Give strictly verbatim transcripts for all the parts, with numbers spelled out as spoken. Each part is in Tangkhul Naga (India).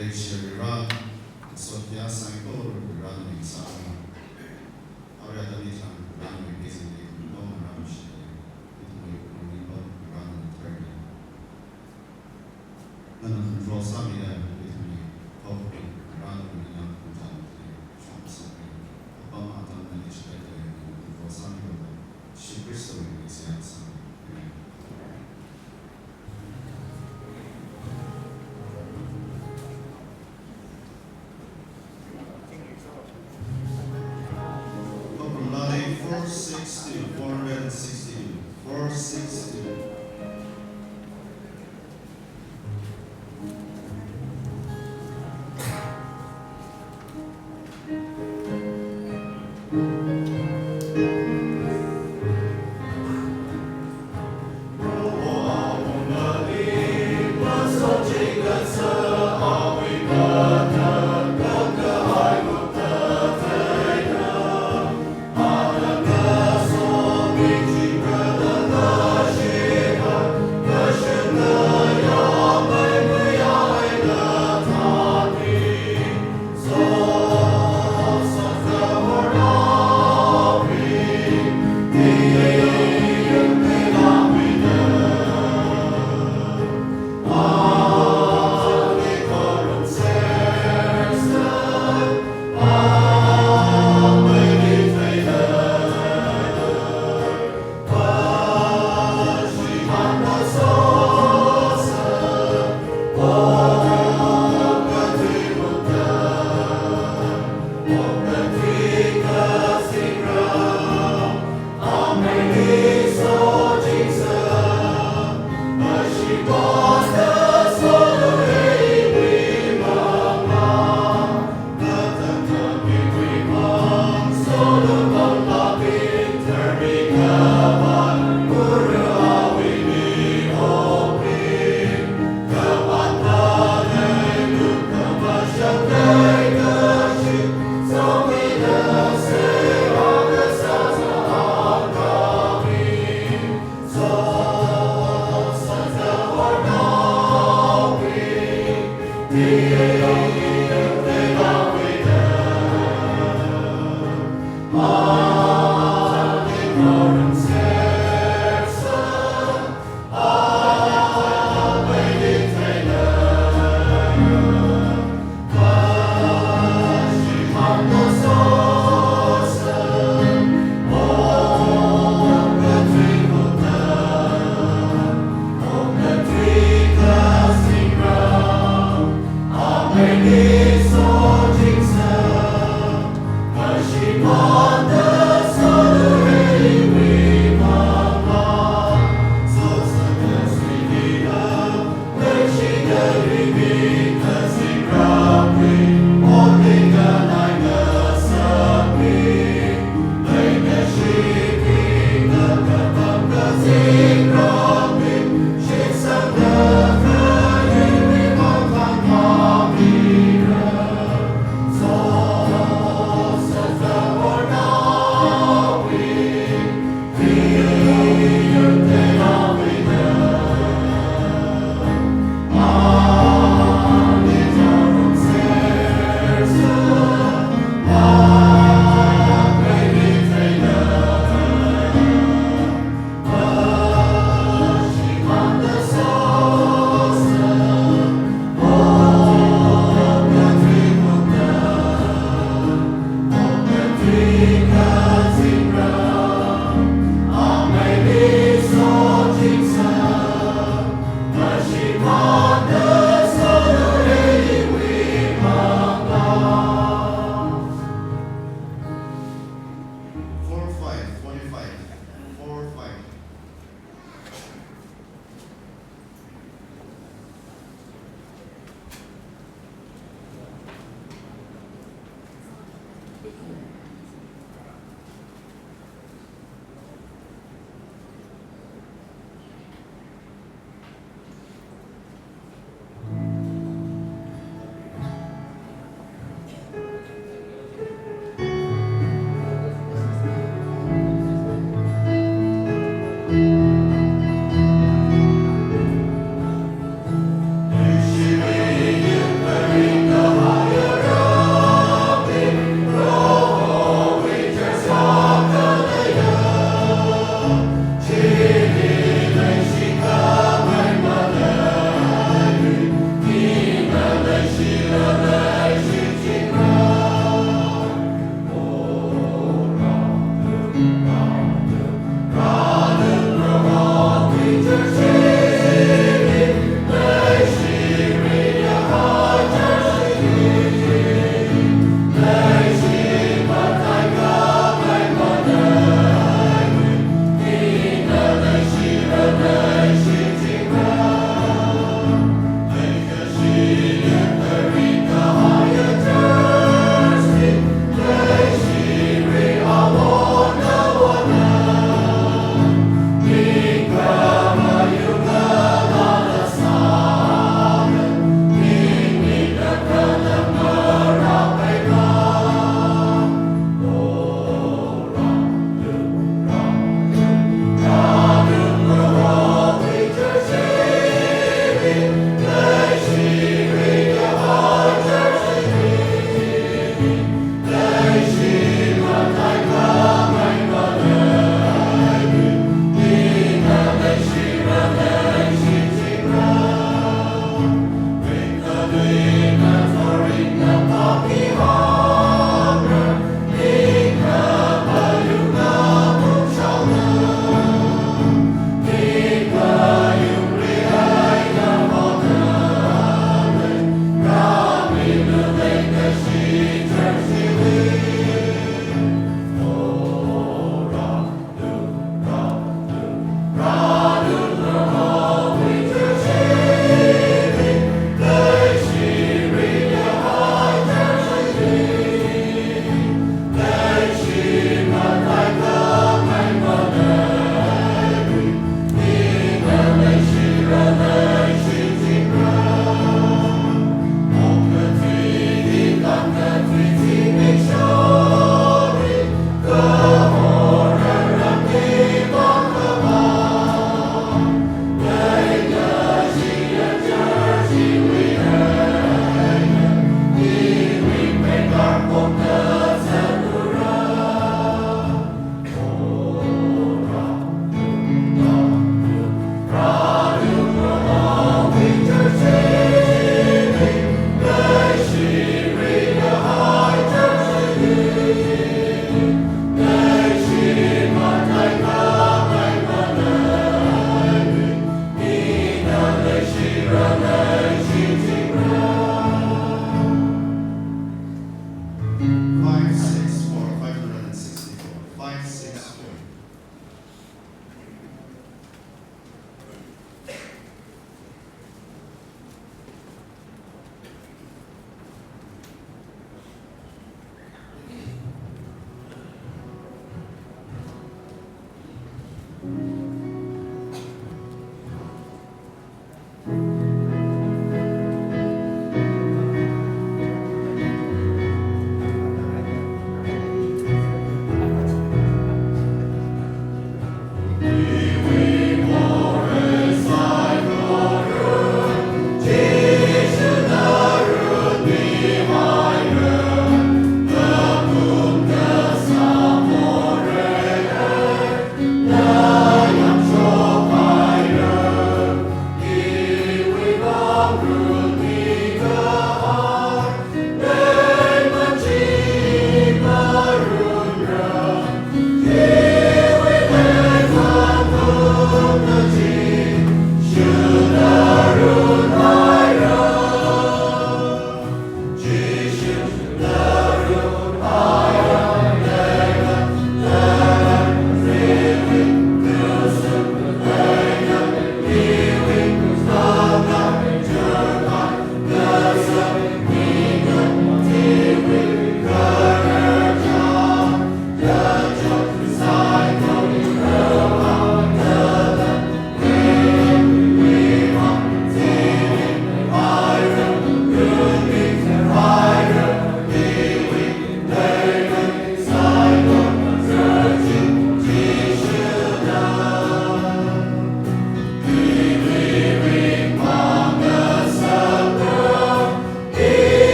Leishirira, sotia saikora Varena ming sāra. Arui atam chitharan Varewui pāngli ithum pamara mashile, ithumwui pāngli pam Varena tharli. Nana control sāmida ithumwui haokaphok Varewui eina pamda lei, shong sāki. Apam atam nali chithāda control sāmida, Jishu Khristawui mingli seihā sāi. Amen. Open Lottie four sixty, four hundred and sixty, four sixty.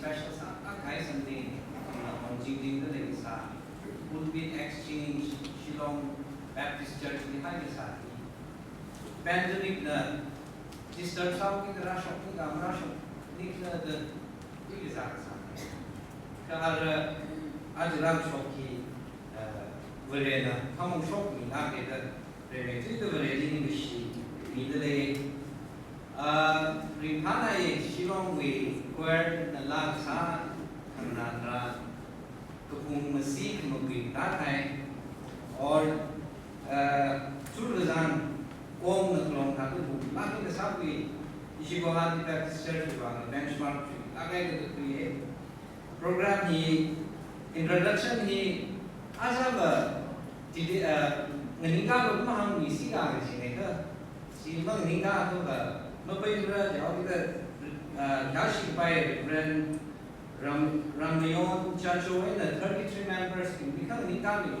special sākahai Sunday, na on jing jing da lei sā, pulpit exchange, Shillong Baptist Church li haisā. Pandemic na disturb sāki da rāshokki, kam rāshokki da, da, da, da sā sā. Kha ara, ara rāshokki, eh, Varena, khamong shokmi na ke da, Varena, tui da Varena ningshimida lei. Ah, ringphānai Shillong wui choir na laa kasā, khananra, kapung masi khamapui tāthai, or, uh, churkazang kong na khalong thāda bu, laa kasāwui, ishi Guwahati Baptist Church wui vang benchmark chu, laa kai da khuiya. Program hi, introduction hi, ajava, tili, uh, nganingkalo mahāngmi sika kaji ne ka, si manganingkalo ka, mapaimara jihaoda, uh, kashikapai Reverend Ram, Ramnayon Chacho eina thirty-three members bing, mi khanganingkami lo.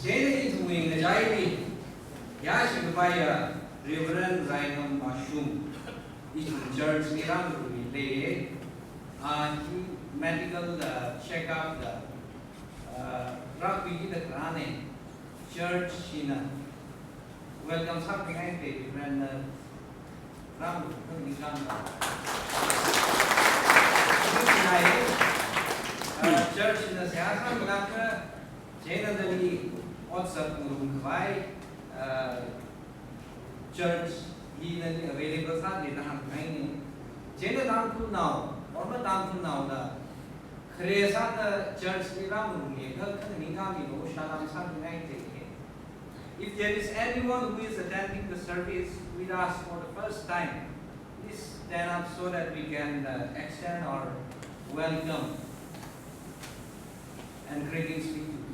Chieina ithumwui ngachaili, yāshikapaiya Reverend Zainam Mashum, ithum church li rāngarummi leiya, ah, hi medical, uh, check-up da, uh, rākhuiki da kharāna, church hina welcome sākhuingai da Reverend na rāngarummi khanganingkami. Uh, church hina seihā sāmilāka, chieina dali ot sāngarumkhavai, uh, church hina available sāda lei da hāngngaina. Chieina Tangkhulnao, or ma Tangkhulnaona khare sāda church li rāngarummi ka khanganingkami lo, salam sāngai da. If there is anyone who is attending the service with us for the first time, please stand up so that we can, uh, extend our welcome and greetings to you.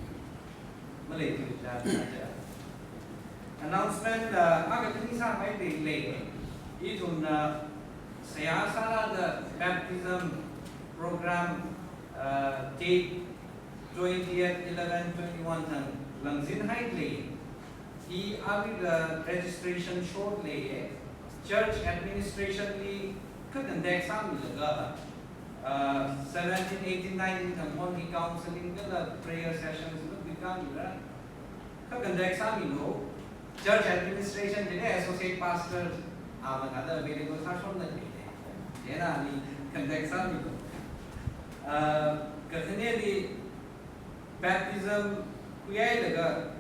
Malei tu ja ja. Announcement, uh, akha khani sāmida lei. Ithumna seihā sālaga baptism program, uh, date twentieth eleven twenty-one thang langzinhaida lei. Hi aruila registration short leiya. Church administration li kha contact sāmilaga, uh, seventeen, eighteen, nineteen thang hon hi counseling kala prayer sessions makhuikāmira. Kha contact sāmilu. Church administration chili associate pastor, ah, mangada available sāshonna lei. Chieina ali contact sāmilu. Uh, kakhaneli baptism khuihailaga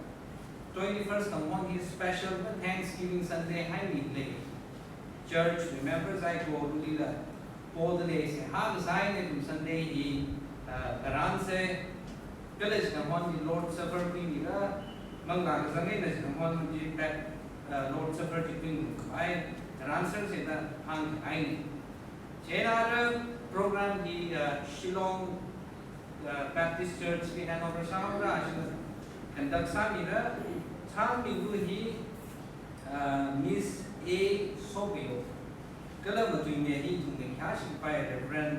twenty-first thang hon hi special Thanksgiving Sunday haimi lei. Church remember zai ko lila, po da lei seihā kasā eina ithum Sunday hi, uh, ngarānsa, kala chithang hon hi Lord Supper khuimira, manglā kazang eina chithang hon hi pat, uh, Lord Supper chi khuingarumkhavai ngarānsersa da hāngkhangaina. Chieina ara program hi, uh, Shillong, uh, Baptist Church li handover sāhaora, chieina conduct sāmira, chānmilu hi, uh, Miss A Sobayo. Kala matuimi hi ithumwui kayāshikapai Reverend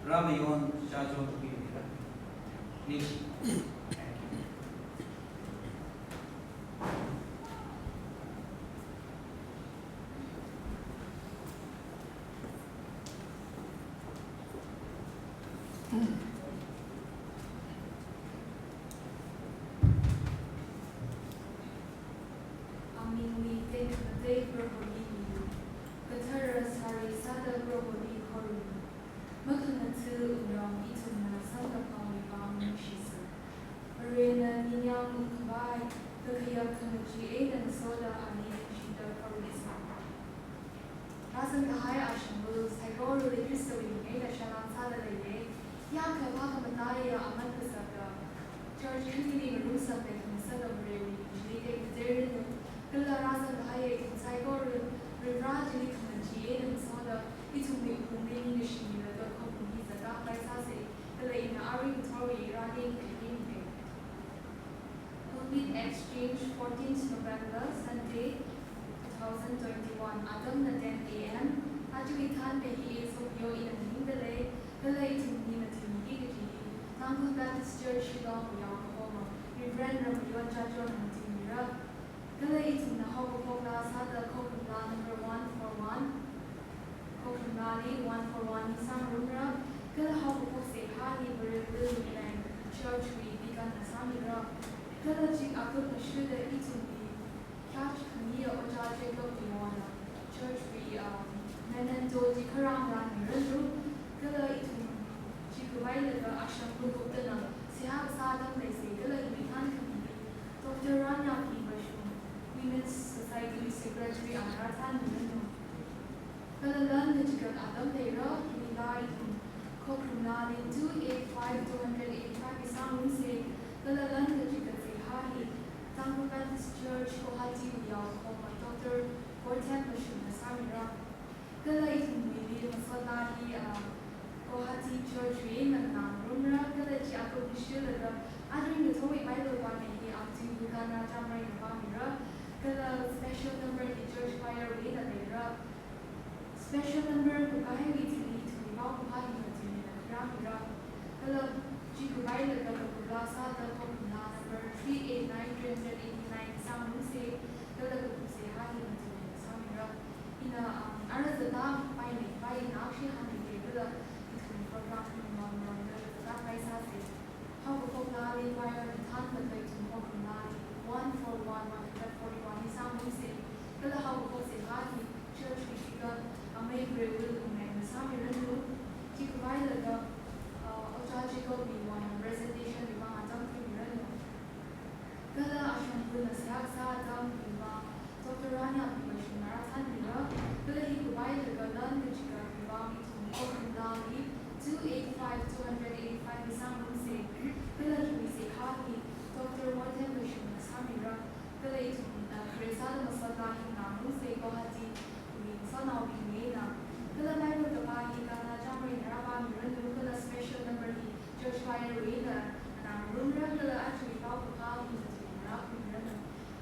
Ramayon Chajo Lupimira. Ningshi. Thank you. Amingwui tekhamatei Proholi milu, kathara sari sāda Proholi khorumlu, makhangatha wungram ithumna samkaphangwui vang ningshisa. Varena ningyāng ungkhavai kakhayak khangachee eina ngasoda ali ningshida khorumsa. Rāzangkahai ashanglu saikorali Khristawui ming eina salam sāda leiya. Yākha phākhamataiya aman kazata church khanili ngarumsang da khangasak Varewui ming chili tekhamatei rinlu. Kala rāzangkahaiya ithum saikora Varivara chili khangachee eina ngasoda ithumwui pumli ningshimida khorumki zata pai sāsa. Kala ina arui ngathorwui rāning khaning ne. Pulpit exchange, fourteenth November, Sunday, two thousand twenty-one, atamna ten A M. Aja hi thanmei hi A Sobayo ina nganingda lei, kala ithumna matuimiki kaji hi Tangkhul Baptist Church Shillong wui yaokapoma Reverend Chachon Tingmira. Kala ithumna haokaphok laa sāda Khokhamla number one four one, Khokhamlali one four one hi sāngarumra. Kala haokaphok seihā hi Varewui lungleina church wui deacon na sāmira. Kala chikathum kashuda ithumwui church khamiya Ojā Jacob Miwona church wui, um, memento chi kharāngda miranu. Kala ithum chikhavai laga Ashang Gupta na seihā kasā atam leisai, kala hiwui thānkhami Doctor Ranyaki Vashum, Women's Society Secretary, ana rāthānmiranu. Kala lan kachigat atam leira, hiwui laa ithum Khokhamlali two eight five two hundred eighty-five hi sāngarumsai. Kala lan kachigat seihā hi Tangkhul Baptist Church Guwahati wui yaokahoma Doctor Gorthem Vashum na sāmira. Kala ithumwuili masot laa hi, ah, Guwahati Church wui eina nganāngarumra, kala chikathum kashuda, aja ringkathowui Bible pānei hi Aunty Hukana Chamrei na pāmira, kala special number hi church choir wui eina leira. Special number kakahaiwui thili ithumwui paokaphā hi matuimeida kharāmira. Kala chikhavai laga kakup laa sāda Khokhamla number three eight nine three hundred eighty-nine hi sāngarumsai, kala kakup seihā hi matuimeida sāmira. Ina, um, ara zatda painei, pai ina akshi hāngki kala ithum program hi mamamda zatda pai sāsai. Haokaphok laali choir na thānlaga ithum Khokhamlali one four one, one hundred forty-one hi sāngarumsai. Kala haokaphok seihā hi church wui deacon Amei Varewui lungleina sāmiranu. Chikhavai laga, uh, Ojā Jacob Miwona presentation wui vang atam thuimiranu. Kala Ashang Gupta na seihā kasā atamwui vang Doctor Ranyaki Vashum na rāthānmira. Kala hikhavai laga lan kachigatwui vang ithum Khokhamlali two eight five two hundred eighty-five hi sāngarumsai. Kala hiwui seihā hi Doctor Gorthem Vashum na sāmira. Kala ithum, ah, khare sāda masot laa hi nganāngarumsai, Guwahati wui sānaobingwui eina. Kala Bible kapā hi Hukana Chamrei na rāpāmiranu, kala special number hi church choir wui eina nganāngarumra, kala ajawui paokaphā hi matuimeida khuimiranu.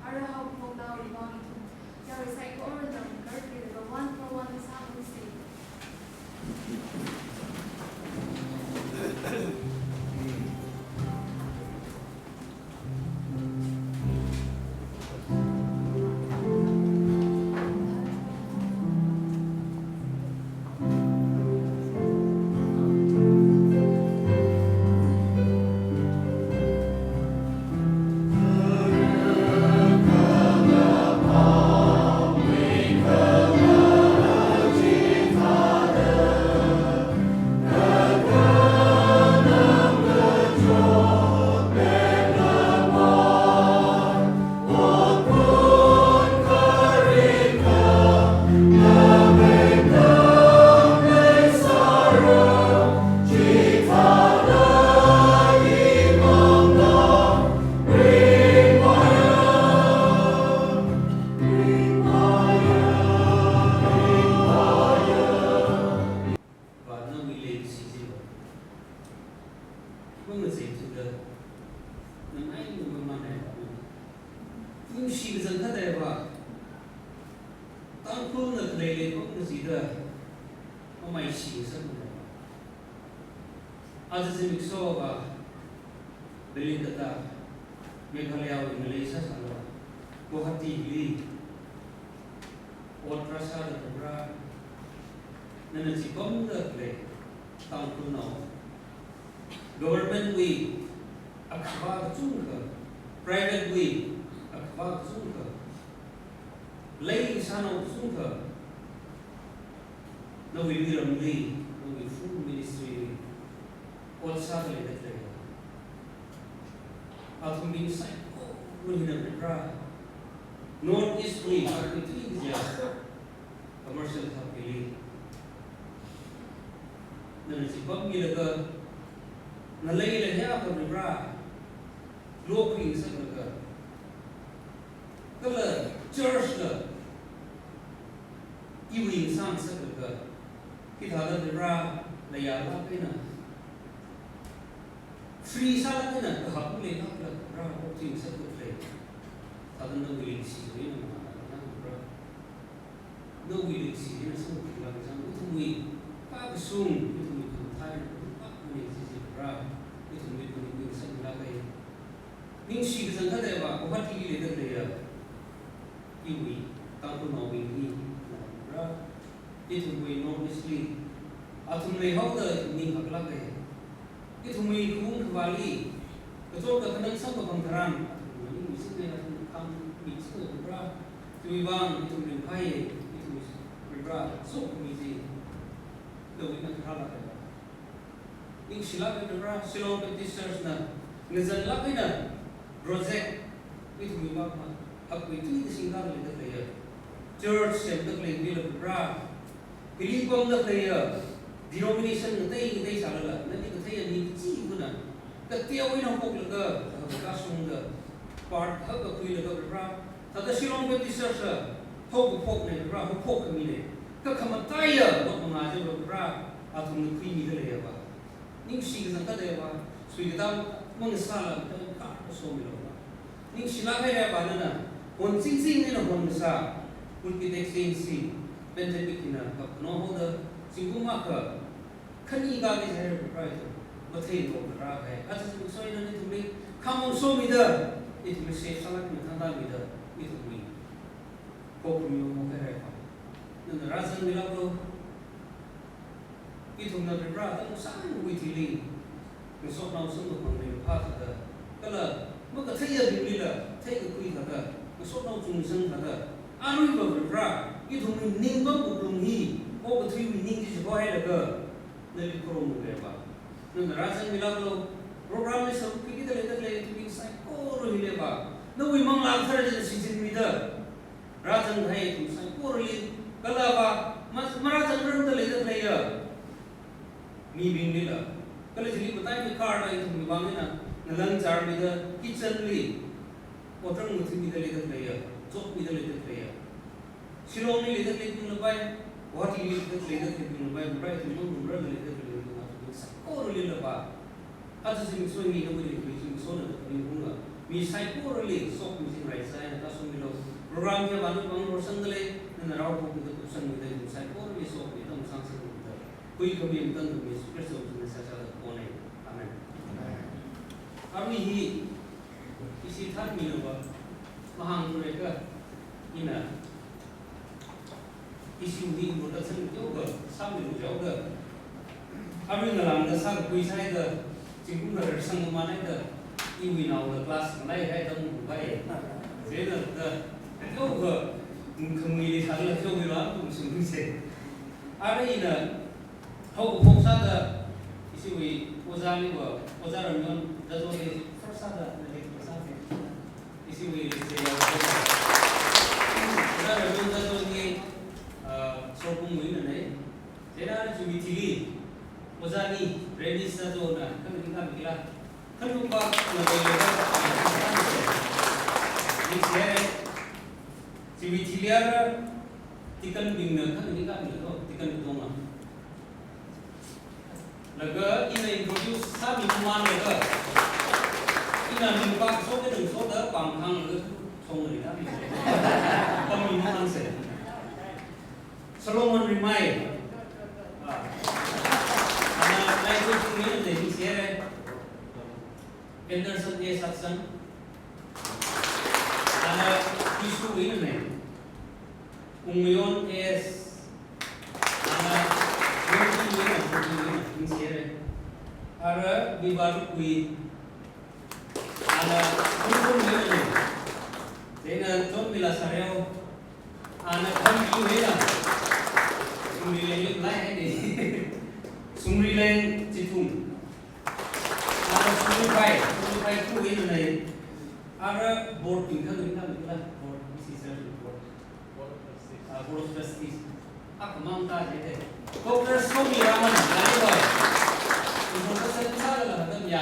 Ara haokaphok laawui vang ithum yarui saikorana ngakarkhuilaga one four one hi sāngarumsai. Vā, nawui leikashi chi va, mangazei thuda, nganai ngamānai va, nungshi kazang khatai va, Tangkhulna khalei lei mangazei da, mamaishi kasānai va. Aja zimiksho va, Velikata, Meghalayawui ngalei sāsāla, Guwahatili ot rāsāda Prohova, nana chipamda khalei Tangkhulnao, government wui akhavā kachungkha, private wui akhavā kachungkha, leisānao kachungkha, nawui miramli, nawui full ministry li ot sāda leida khalei, athumbing saikora hina Prohova, North East li, athui thuiya, commercial thapili, nana chipammilaga, ngalei la hiya ka Prohova, lokhui ngasaklaga, kala church la iwui ngasāngasaklaga, hithāda Prohova, layālāk eina, free sālāk eina, kahak leilākla Prohova, lokhui ngasakla khalei, thāda nawui leikashi eina mangālāk eina Prohova, nawui leikashi eina samphanglaga chang, ithumwui kakashung, ithumwui khamathā eina kapā maningkaji chi Prohova, ithumwui phaningkhui ngasakmilāka. Ningshi kazang khateiva, Guwahati li leida leiya iwui Tangkhulnaobing hi, Varivara, ithumwui North East li athum leihaoda ning haklāka. Ithumwui khaung khavāli kachot kakhanang samkaphang tharan athum maningmei singda, athum khangmei singda, Varivara, chiwui vang ithum ringphāya. Ithumwui, Varivara, sokhami chi nawui eina kharālāka. Ningshilāka, Varivara. Shillong Baptist Church na ngazanlāk eina project ithumwui vang ma, hakkui tui kasing khalei da leiya. Church semda khalei mila, Varivara, hili pamda khaleiya denomination ngatei ngatei sālala, nali katheiya mi kachivana kateowui eina haophoklaga, kashungda part hakha khuilaga, Varivara, thāda Shillong Baptist Church haokaphokna, Varivara, haophok khamina. Kakhamataiya ot mangā chiva, Varivara, athumna khuimida leiya va. Ningshi kazang khateiva, suikatam mangasāla, kharda somilu va. Ningshilāk haira va nana, hon chingching eina hon kasā, pulpit exchange chi, pandemic hina kapkhanao haoda, zingkum akha khani kali haira, Varivara, ithum matheilo kharā hai. Aja zimiksho eina ithumli khamong somida, ithumli safe sālāk eina thangtamida, ithumwui khokharum haira va. Nana rāzangmilāklu. Ithumna Varivara, atam sāngwui thili ngasotnao samkaphang leilaga phāthāda, kala makatheiya bing leilala theikakhui thāda, ngasotnao chungsang thāda, aruiva Varivara, ithumwui ningpam wuklung hi okathuiwui ning chi chihohailaga nali khorumlu va. Nana rāzangmilāklu. Program li sākhuikida leida khalei ithumwui saikora hili va, nawui Manglā Kathara china shichinmida, rāzanghai ithum saikorali, kala va, ma, marāzangrarda leida khaleiya mibinglila, kala chili mataimei kharda ithumwui vang eina ngalang charmida, kitchen li otram ngathumida leida khaleiya, chotmida leida khaleiya, Shillong li leida khaleibingla pai, Guwahati li leida khaleibingla pai, Mumbai, ithum manglungrarda leida khaleibingla, ithum saikoralila va, aja zimiksho hi nawui ringkaphā zimikshona da ringphunga. Mi saikorali sokhami chi rai sāya, tāshungmilu. Program hiva nawui vang horsangda lei, nana rāophokmida, kupsangmida, ithum saikorali sokhami tamsang sāmida, huikhami, matankhami Jesu Khristawui mingna sāsāda pone. Amen. Arui hi ishi thanmilu va, mahāngthura kha, ina issue hi introduction teokha sāmilu jiakha, arui ngalāngda sākakhui sāhaida, zingkum khararchān mamān haida, iwui naola class ngalaihaida mungpai. Chieina da, teokha khamuili sālala teowuila kum sungse. Arui ina haokaphok sāda, ishiwui ojāli va, Ojā Ramyon Jajoli first sāda, nali first sāda. Ishiwui leishiya Ojā Ramyon Jajoli, ah, Soropong wui einana. Chieina chiwui thili, Ojā Ni, Reni Jajona, khanganing khamikhala. Khanukpa, na leilei, ni se. Chiwui thili ara, deacon bingna khanganing khamikhala, deacon katonga. Laga ina introduce sāmi mamānlaga, ina mingpā shoka ningshoda pāng hānglaga shongri da mi. Pāng mi mamānse. Solomon Rimai. Ah. Ana lai ko sungri na dei sere. Anderson A Satson. Ana Khuishu wui einana. Ungmayon A S. Ana Yongki wui eina, Yongki wui eina, ningsere. Ara Viva Lukwui. Ana Yongki wui einana. Chieina John Mila Sareo. Ana Khambi wui eina. Sungri Leng lim lai haini. Sungri Leng Chithung. Ara Sungri Pai, Sungri Pai Khuwui einana. Ara board bing khanganing khamikhala, board, B C C board. Ah, Board of Trustees. Akhamang ta jete. Doctor Somi Raman, nani ba? Introduction sālala hāngda ya.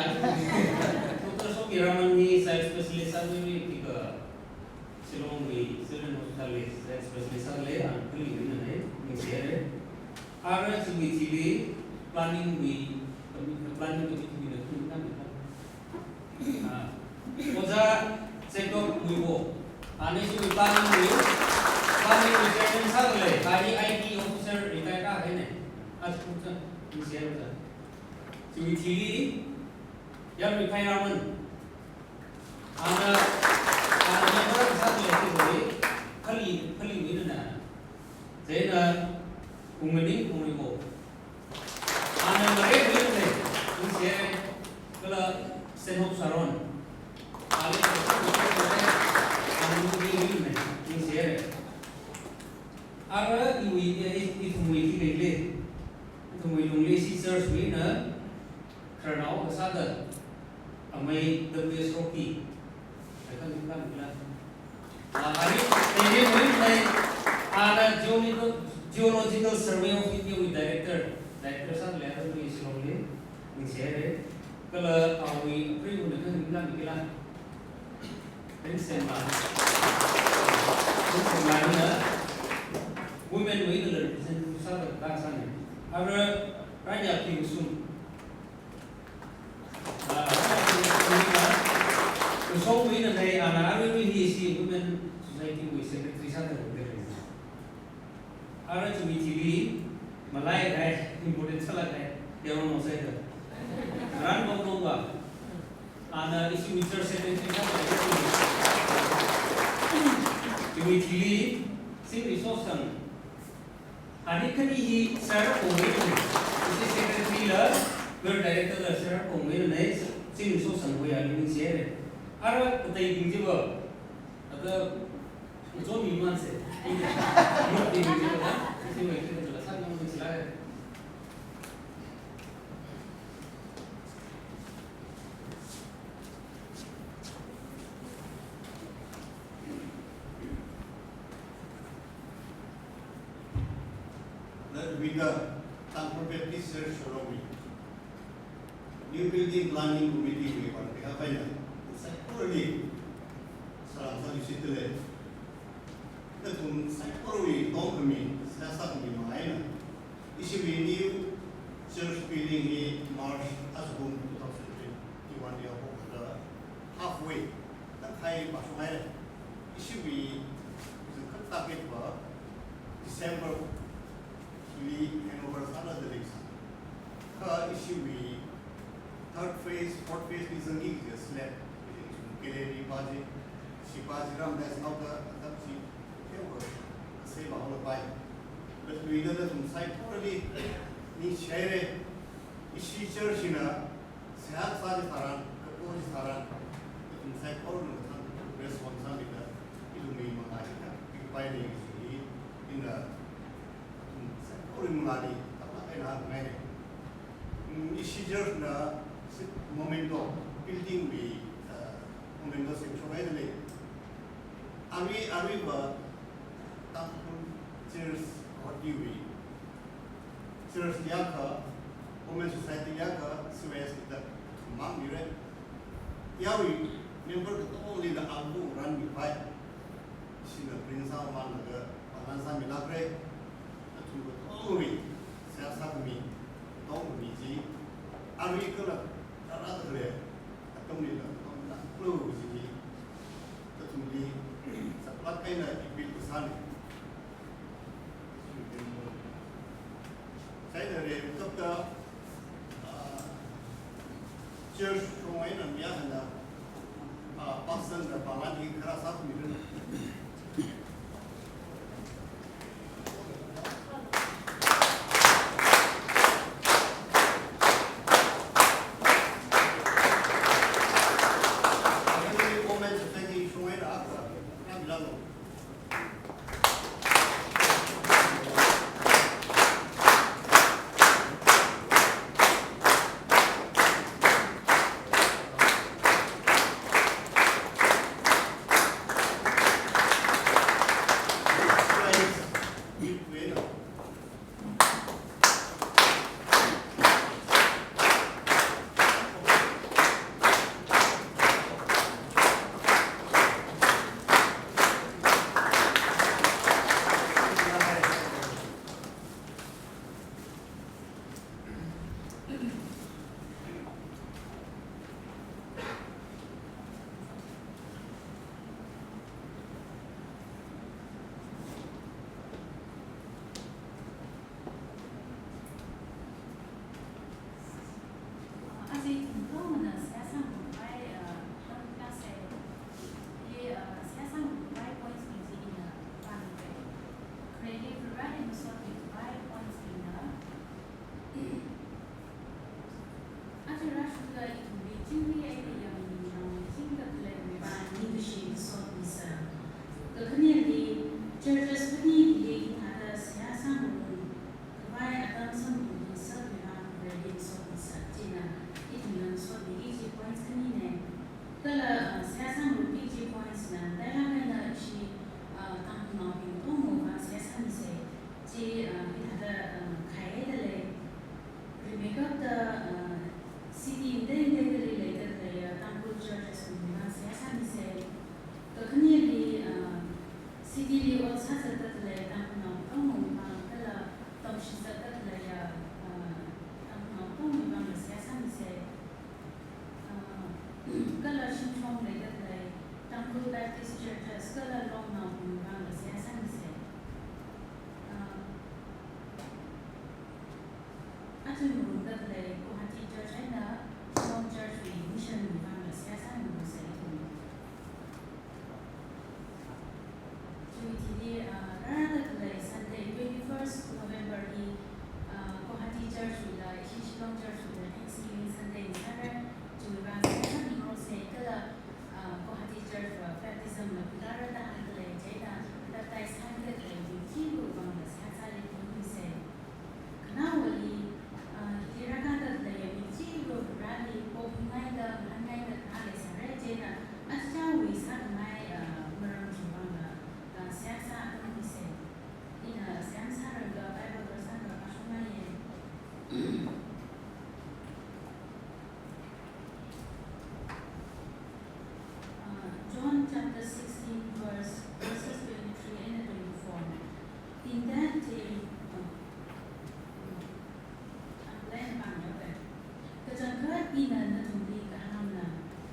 Doctor Somi Raman hi child specialist sāluiluilaga Shillong wui Children Hospital li child specialist sālei, ana Khalei wui einana, ningsere. Ara chiwui thili planning wui, planning committee wui na khanganing khamikhala. Ah, Ojā Jacob Muiwo. Ana ishiwui planning wui, planning wui chairman sāda lei, kha hi I T officer retire sāhaina. Aja khucha, ningsere Ojā. Chiwui thili, Yarmikphai Raman. Ana, ana member sāda leithui, Phali, Phali wui eina. Chieina, Ungmaning Phungrimo. Ana Marek wui eina, ningshi haira, kala Saint Hope Saron. Ali, ana Marek wui eina, ningshi haira. Ara iwui, i, i, ithumwui thili lei. Ithumwui lungli ishi church wui eina khararnao kasāda amei W S Rocky. Kala, kala, kala. Ah, ari, teile wui eina, ana Geological, Geological Survey of India wui director, director sāda lei, ara wui Shillong li, ningshi haira. Kala awui apreiva̱na kala, kala, kala. Ringsemla. Ringsemla hina women wui eina represent sāda kasāna. Ara Ranya Phimsum. Ah, Ranya Phimsum hina, Kashong wui eina lei, ana arui hi ishi Women Society wui secretary sāda leira. Ara chumi chili, malai rai, important sālāk rai, yaron no sai da. Ran bom bom ba. Ana ishi wui church secretary sāda lei. Chumi chili, Sing Resource Sangh. Ani khani hi Sir Pongwui eina, ishi secretary la, choir director la Sir Pongwui eina, Sing Resource Sangh wui eina ningshi haira. Ara katei bing chiva, ata, Zomi manse. Murti mi jila, isi mi jila, sāngarum jila. Lada wida Tangkhul Baptist Church Shillong wui New Building Planning Committee wui vang pihā paina, saikorali salam sāluishitda lei. Nathum saikorali tongkhami, seihā sākhami manga eina, ishiwui new church building hi March aja kum two thousand twenty-one li haophokta, halfway, tangkhai mashunghai. Ishiwui, ishiwui khangateikapa December li handover sālala dalei sa. Kha ishiwui third phase, fourth phase li zangki kaja slab, gallery pa chi, shipa chi ram dai sāhaoda, atam chi, teokha, kasei mahaolapai. But wui eina nathum saikorali ningshi haira, ishi church hina, seihā sā chitharan, kapo chitharan, ithum saikorana thang response sāmida, ithumwui manga hina, pipaini kaji hi, ina, ithum saikora mangāli, tamlāk eina hāngngaina. Mm, ishi church na, si memento, building wui, uh, memento semshonhaida lei. Arui, aruiva, Tangkhul Church Authority wui, Church li akha, Women Society li akha, C Y S li da mang mira. Yawui member katongali da abu ran mipai. Ishina print sāmamānlaga, balance sāmilākra. Nathum katongawui, seihā sākhami, katongkhami chi, arui kala, tarāda khalei, atamlila, katongla, kalo chi, nathumli, saklāk eina appeal kasāna. Chieina ren kapta, ah, church shongwui eina mi akhana, ah, pastor na pāngli kharā sākhuiranu. Baptist Church, Skala Longnaowui vangla seihā sāmisei. Ah, aja ngarumda khalei Guwahati Church eina Shillong Church wui mission wui vangla seihā sāmisei ithum. Chiwui thili, ah, rārāda khalei Sunday, twenty-first November li, ah, Guwahati Church wuila, ishi Shillong Church wuila, Thanksgiving Sunday sāra, chiwui vang seihā sāmingarokse kala, ah, Guwahati Church va baptism la khuirāra da hāngda lei, chieina baptize sāmida khalei mi chiwui vangla seihā sāli ithum misei. Khanaowali, ah, hili rākāda khalei mi chiwui Vareli pokhuingaida, ngahānngaida khalei sāra, chieina achichāwui sākhangai, ah, maram chiwui vangla, ah, seihā sāmisei. Ina seihā sārangda Bible verse akha pāshungngaiye. Uh, John chapter sixteen, verse, verses twenty-three and twenty-four. In that day, uh, uh, I'm playing a band, okay. Kachangkhat ina nathumli kahāngna,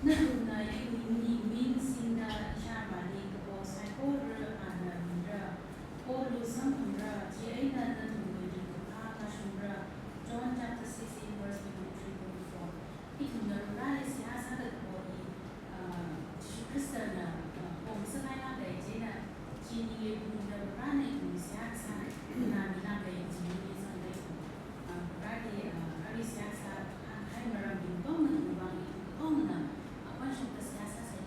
nathumna iwui ming singda ishāvāli kapo saikora ana mira, polu samphangra, chieina nathumwui ringkaphā mashungra. John chapter sixteen, verse twenty-three, twenty-four. Ithumna Vareli seihā sāda kapo hi, ah, Jishu Khristana, ah, pong sāngailāka, chieina chi ningli pungda Varena ithumli seihā sā, na milāka, chi ningli zangda ithum, ah, Vareli, ah, Vareli seihā sā, ah, hai marambing tongna ithum vang ithum tongna, ah, pāngshapda seihā sāsei.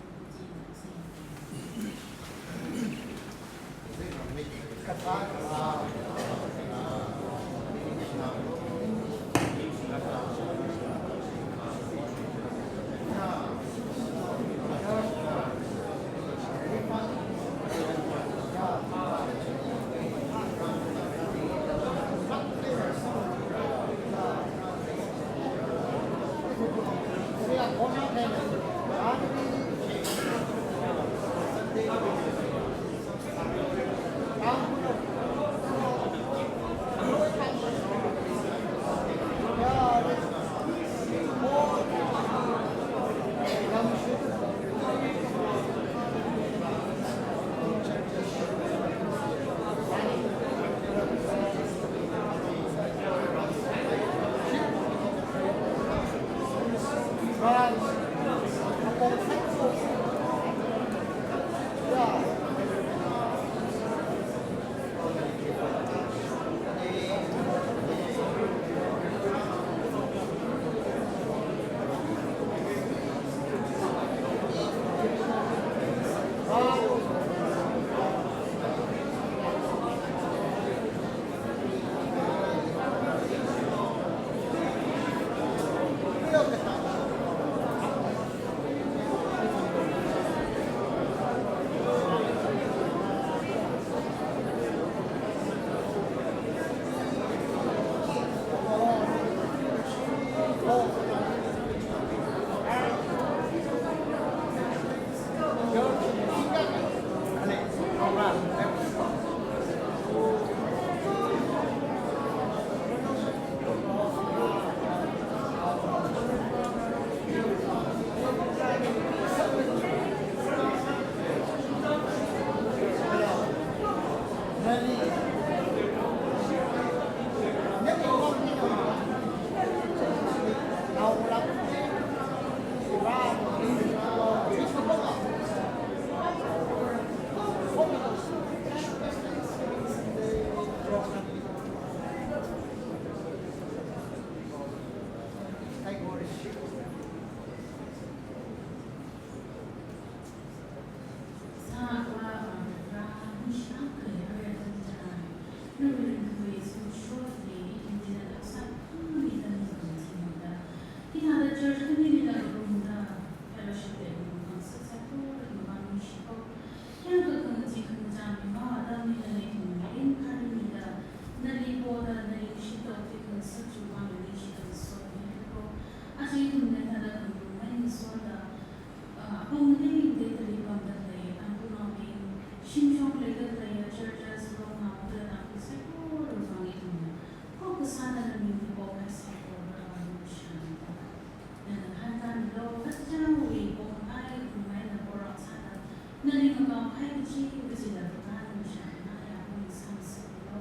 Nali ngapamhai kachi kachila pāngna nishāna ya pāng samsaklu.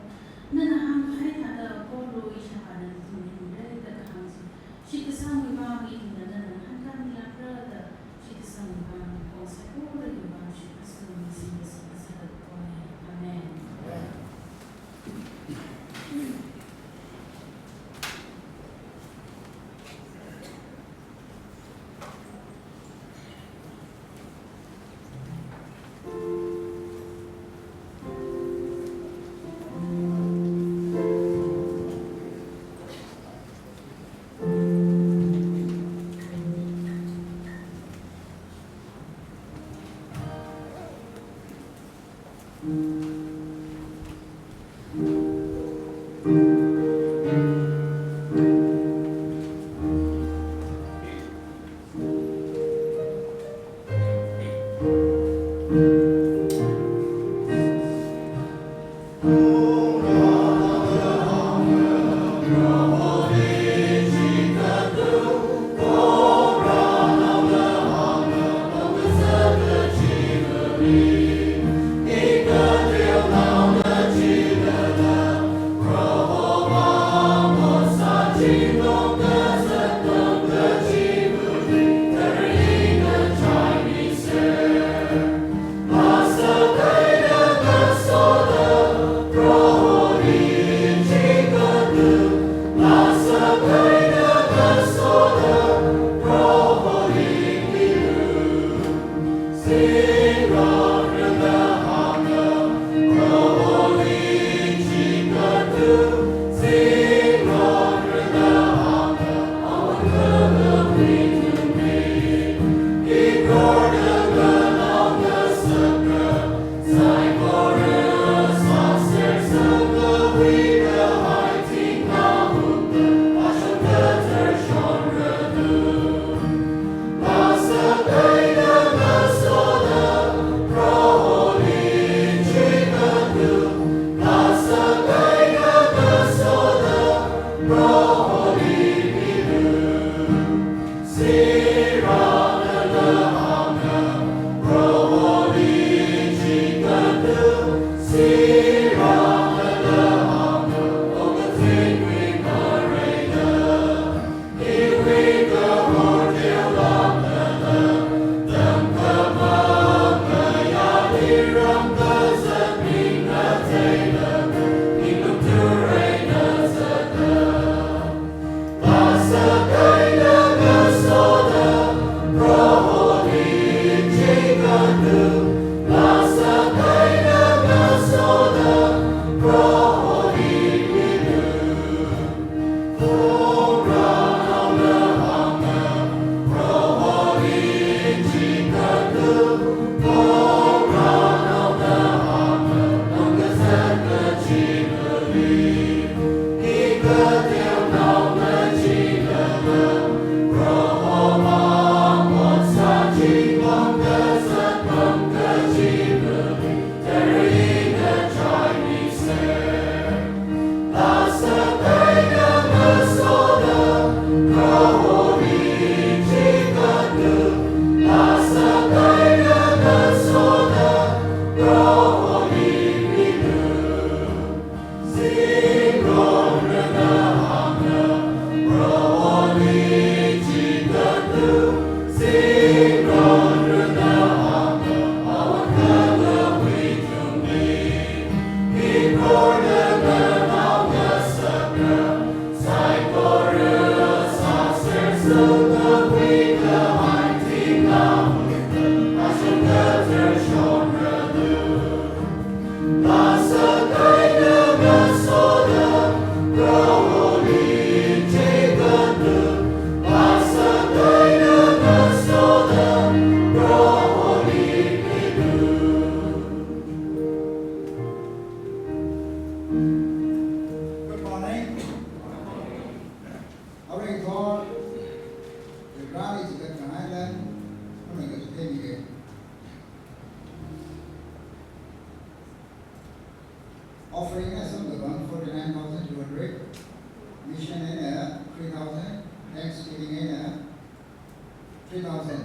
Nana hāngkahai thāda kolo ishāvā nali tungli mira da kahāng chi. Shitkasangwui vang ithumna nana ngahānkāmilākra da, shitkasangwui vang, kong saikora wui vang, Jishu Khristawui mingli seihā sāda khuiya. Amen. Good morning. Arui thot, the grand is the grand island, Offering eina samkaphang forty-nine thousand two hundred. Mission eina three thousand. Thanksgiving eina three thousand.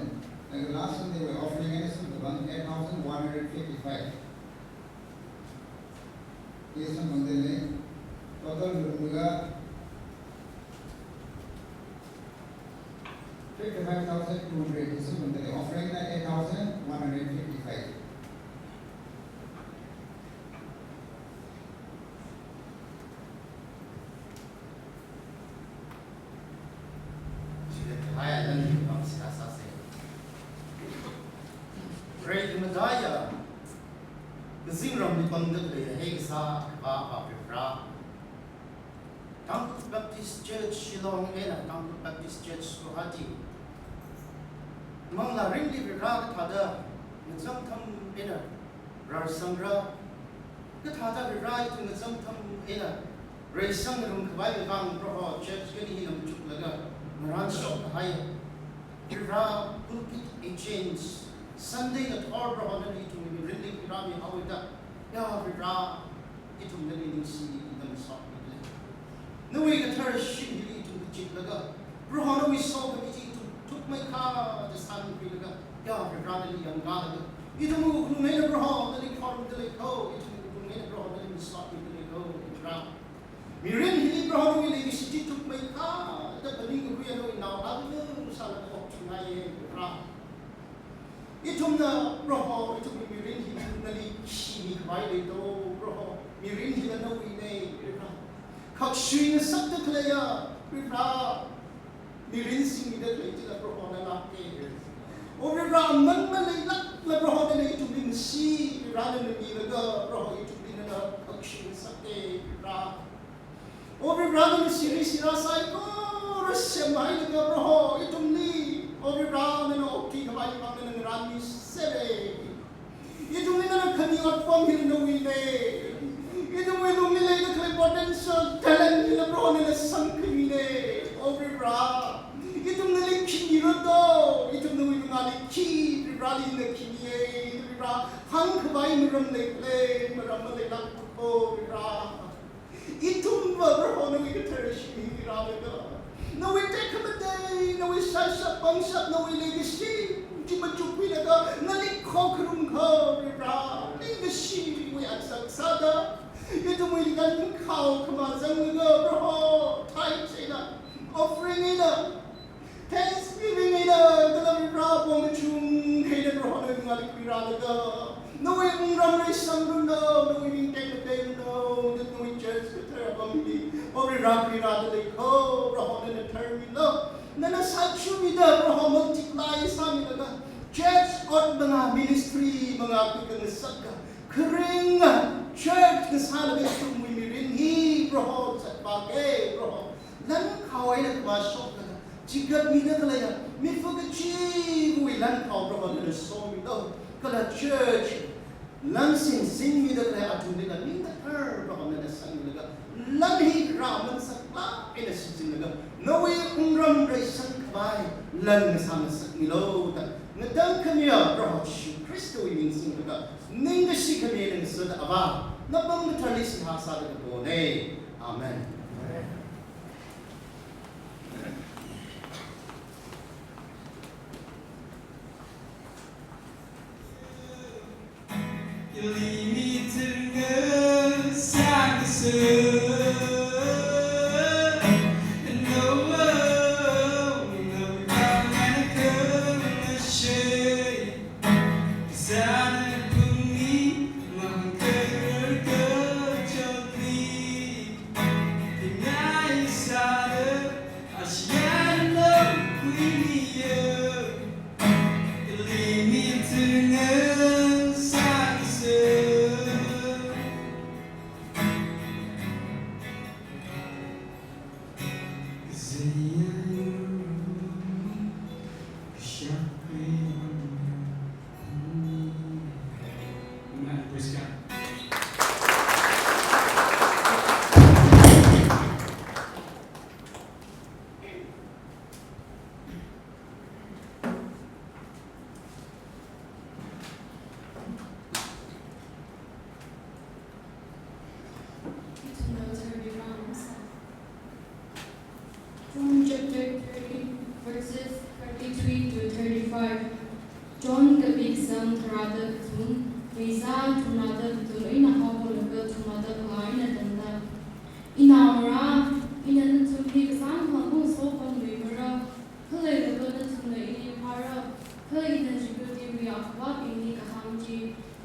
Like last Sunday, we offering is about eight thousand one hundred fifty-five. Yes, I'm on the lane. Total will be fifty-five thousand two hundred. Yes, I'm on the lane. Offering is eight thousand one hundred fifty-five. Chikathā eina ningkhamang sāsa se. Rai mataiya, kazingramli pamda khalei hei kasā Avā Avā Varivara. Tangkhul Baptist Church Shillong eina Tangkhul Baptist Church Guwahati manglā ringli Varivara kathāda ngachangtham eina rarsangra, kathāda Varivara ithum ngachangtham eina reisang ngarumkhavai vang Proho church khani hina machuklaga ngarānshok kahai. Varivara pulpit agents, Sunday ngathor Proho nali ithumwui mirinli khuirāmihaoda, ya Varivara, ithum nali ningshida masotmida lei. Nawui kathar shim hili ithum kachitlaga, Proho nawui sokhami chi ithum thukmeikha da sānkhuilaga, ya Varivara nali yangkālaga, ithumwui wuklung eina Proho nali khorumda lei kho, ithumwui wuklung eina Proho nali masotmida lei kho, Varivara. Mirin hili Proho nawui leikashi chi thukmeikha da phaningkakhui nawui nao akha sālaga okthuingaiya, Varivara. Ithumna Proho, ithumwui mirin hi nali khimikhavai leida, Proho, mirin hila nawuina, Proho. Khakshui ngasakda khaleiya, Proho, mirin singmida khalei chila Proho nalāka. O Proho, aman maleilākla Proho nana ithumli masi, Proho nana milaga, Proho ithumli nana khakshui ngasaka, Proho. O Varivara, nana siri sira saikora semhailaga Proho ithumli, O Varivara, nana okthuikhavai vang nana ngarānmisera. Ithumli nana khami otpam hila nawuina. Ithumwui lungli leida khalei potential talent hila Proho nana samkhamina. O Varivara, ithum nali khimirado, ithum nawui mangāli khi, Varivarali ina khimiya, Varivara, hāngkhavai maram leikhala, maram maleilāka, O Varivara. Ithumva Proho nawui kathar shim hi rālaga, nawui tekhamatei, nawui shaishap pangshap, nawui leikashi chi machukkhuilaga, nali khokharum kha Proho, ningkashiwui atsak sāda, ithumwui lankhao khamazanglaga Proho, tithe eina, offering eina, thanksgiving eina, kala Proho pong kachungkha eina Proho nawui mangāli khuirālaga, nawui wungram reisangluno, nawui ming tekmateilo, nawui church kathar apamli, O Proho, khuirāda lei kho, Proho nana tharmilo, nana sāchumida Proho multiply sāmilaga, church ot mangā, ministry mangā khuikhangasaka, kharinga church ngasālaga ithumwui mirin hi Proho zatvāka, Proho. Lankhao eina khamashok laga, chigatmida khaleiya, mifa kachiva̱wui lankhao Proho nana somilo, kala church, lan singsingmida khalei athumlila ning kathar Proho nana sangmilaga, lan hi Proho aman saklāk eina shichinlaga, nawui wungram reisangkhavai lan ngasā ngasakmilo da, ngatangkhamiya Proho Jishu Khristawui ming singlaga, ningkashi khami eina ngasota Avā, napam katharli seihā sāda kapona. Amen.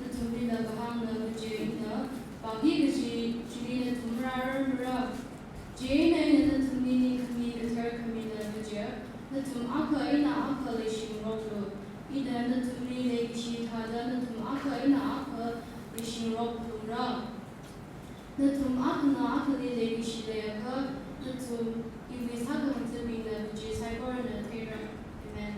Nathumlila kahāngna kaje ina pāki kaji chili nathum rārarmara. Chieina ina nathumli ningshimi kathar khamina kaje, nathum akha eina akha leishingaroklu. Ina nathumli leikashi thāda nathum akha eina akha leishingaroklu ra. Nathum akhana akhali leikashi leiakha, nathum iwui sākhangathabingna kaji saikorana theira. Amen.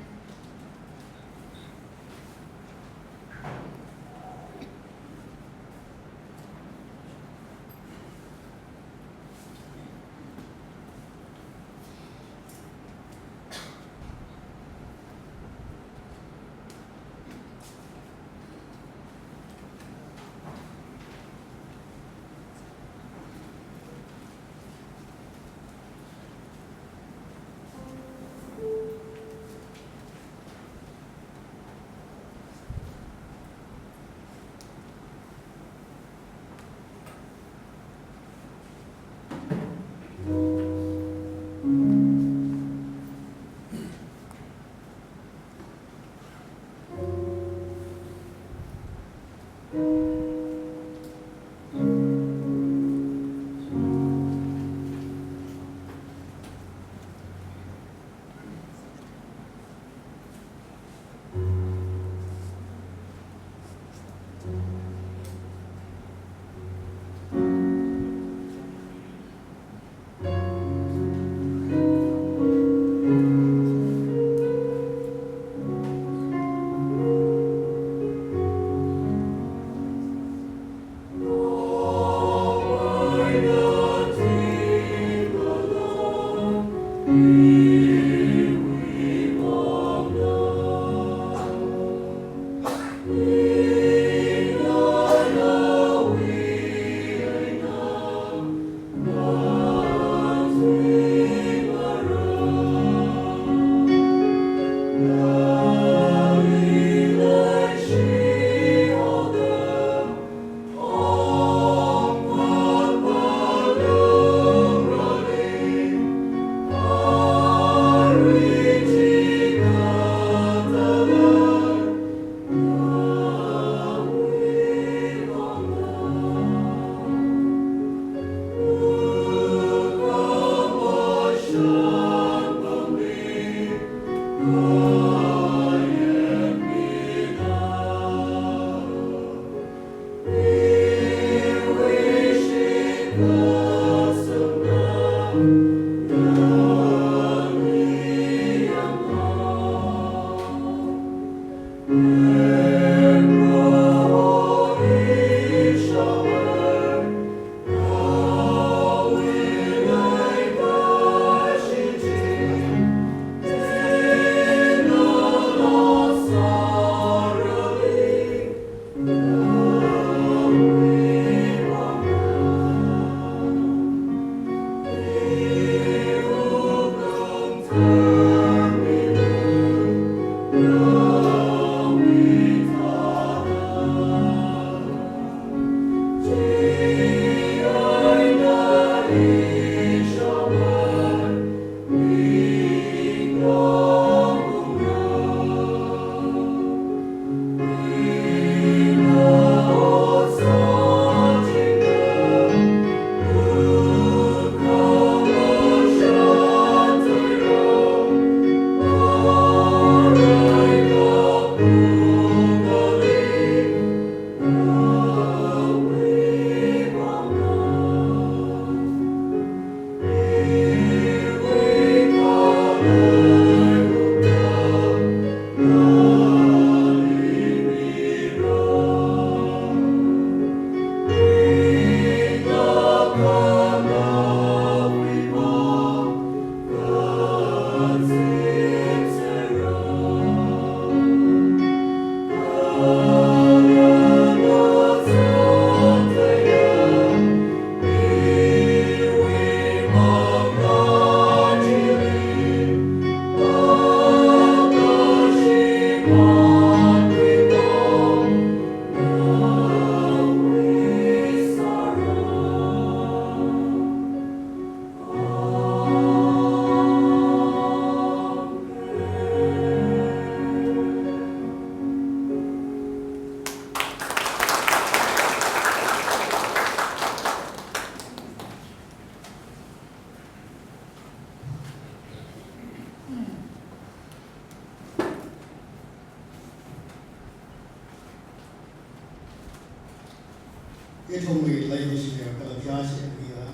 Ithumwui leikashiya kala phayāshibingna,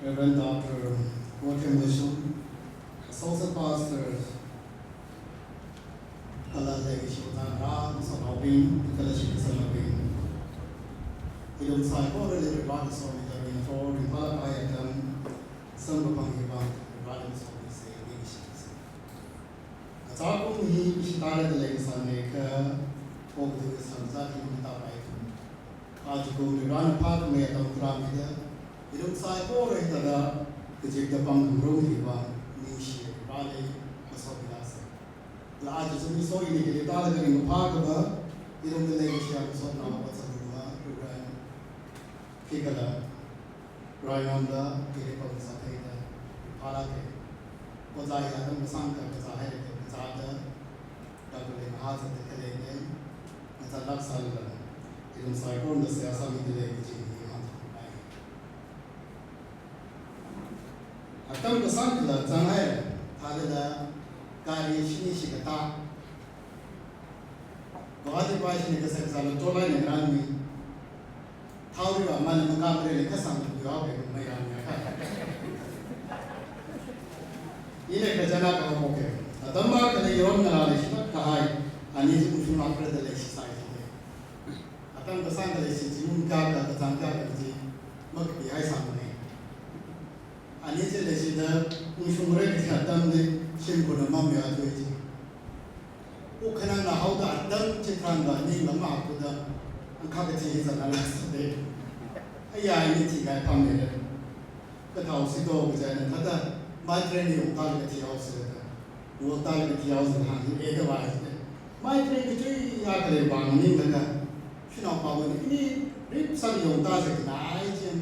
Reverend Doctor Wothiem Woishum, Associate Pastor, kala leikashi ot ngarā masotnaobing, kala shitsangnaobing. Ithum saikorali Varena somida ringphā, ringphālāk kahai atam samkaphang hiwui vang Varena somi se, ningshi se. Achākum hi ishi tara dalei sānei kha, okathui sānzat hi matapai ithum. Ajakum Varena phākhamei atam khuirāmida, ithum saikora hithāda kazipda pamkhangarum hiwui vang ningshi, Vareli masomida se. Kala aja zimiksho ini kili tara kali maphā kaba, ithumwui leikashiya masotnao ot sākahai Reverend Phikala Raimon da, kili pamsā theida, phālāka. Ojā hi atam kasāngkha kazā haira, kazāda, Doctor Lengha sāda khalei nei, ngazanlāk sālala, ithum saikorana seihā sāmida lei kaji hi hāngthukai. Atam kasāngkhala zanghai, thālala, gari shini shikatā. Guwahati paishina kasā kasāla tolai ne rānmi. Thaori va mana makamre le kasang tu yao ke mayang ya ka. Ine kachana ka mo ke. Atam ba kala yaron ngarā leishilāk kahai. Ani chi ungshunglākra da leishisai chi. Atam kasāngkhala leishi chi ungkaka, kazang kaka chi. Makapihai sāmane. Ani chi leishida ungshungre kaji atamli shimkhurna mamya tui chi. Ukhanangna haoda atam chitharan va ningla mahaoda, angkha kathi hi zanala sāde. Aya ini thikahai pamle. Kathao sido kaja na thāda, mai train ni ungkha kathi haosi da. Ungkha kathi haosi hāng hi eda vai de. Mai train kachiya khalei vang ningla da. Shanao pāwui ini rip sāmi yongda se kanai chen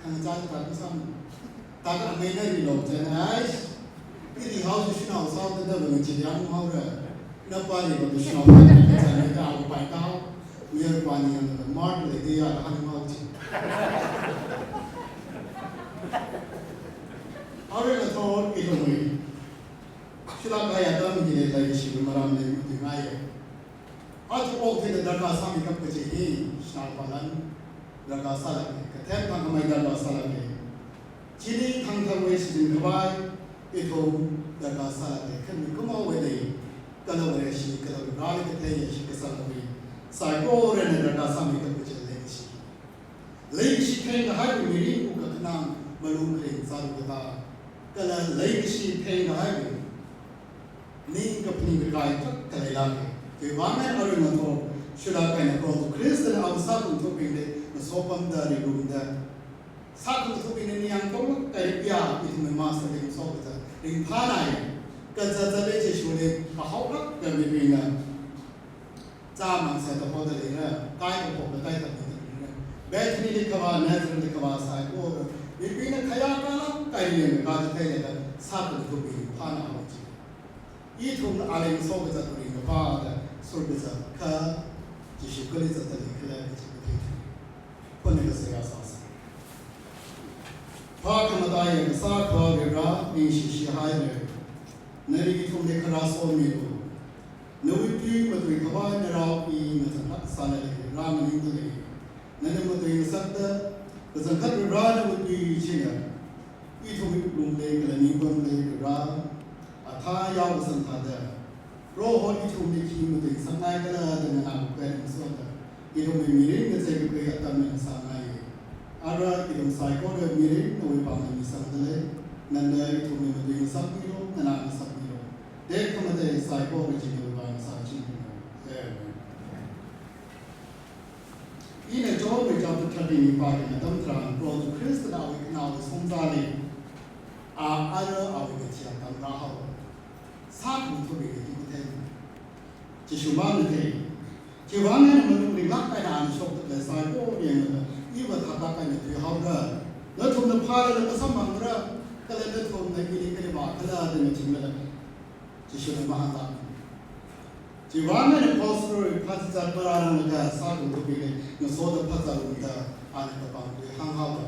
khangachā ta sāmi. Thāda amei na ri lok chen, ai, iri haosi shanao sāoda da bang chi yang haora. Na pari bang shanao sāoda da, upai tao. Mir pani yang da mar le de ya han mau chi. Arui ngathor ithumwui shilāk kahai atam hi leikashi maram le matuingaiya. Aja okathuina darkar sāmeikap kaji hi, shanao palan darkar sālāka, kathem thangkhamei darkar sālāka. Chili thangkhamei shichin khavai, ithum darkar sālāka, khamikumo wele, kala Vareshi, kala Vareli kathei ya shitsangnaobing, saikorana darkar sāmeikap kaji leikashi. Leikashi theng kahaiwui mirin wukkhanang malung kharing sālu kata. Kala leikashi theng kahaiwui ning kaphaning kakai khalei lāka. Chiwui vang eina arui ngathor, shilāk kahai eina Proho Khristana awui sākhangathabingli masopamda ringrumda. Sākhangathabingli ningyāng tong kahai pia, ithumwui Master Jesu Khrista ringphānai. Kazat zatle Jishuli, kahaolāk kahai mibingna. Chāmang sāda hoda leira, kai kaphokda kai tamda leira. Bethany li kavā, Nazareth li kavā saikora. Mibingna khayā kalāk kahai leng kazat theilaga, sākhangathabing phānā haowa chi. Ithum ali masot kazat ringkaphā da, sur kazat kha, Jishu kali zatta leikhala kaji kathei. Khon eina seihā sāsa. Phākhamataiya kasā Akhava Vare, ningshishihaira. Nali ithumli kharā somilu. Nawui tui matui khavai narao i ngazanlāk sālala rā maningdalei. Nana matui ngasakta, kachangkhat Vare nawui tui china ithumwui wuklungli kala ningpamli Vare, athā yao kasang thāda. Proho ithumli khi matui ngasakngaikhala da nganākakhui eina masotda, ithumwui mirin ngachei kakhui atam eina sāngai. Ara ithum saikora mirin nawui pāngli misangdalei, nana ithumli matui ngasakmilu, nganā ngasakmilu. Tekhamatei saikora chi nawui vang sāchingmilu. Amen. Ina Johnwui chapter thirteen li pākahai atam tharan, Proho Khristana awui khanaowui shongzali, a ara awui kathia tamrāhaowa. Sākhangathabingli hi kathei. Jishu mangna thei. Chiwui vang eina malung ringlāk eina ana shokta saikora yanglaga, iva thāklāk eina thuihaora. Nathumna phālala masamphangra, kala nathumna ili kali vākhala da mathinglaga. Jishuna mahāngda. Chiwui vang eina cross road phazat marāranglaga sākhangathabingli ngasoda phazat ungda ana kapangtui hānghaowa.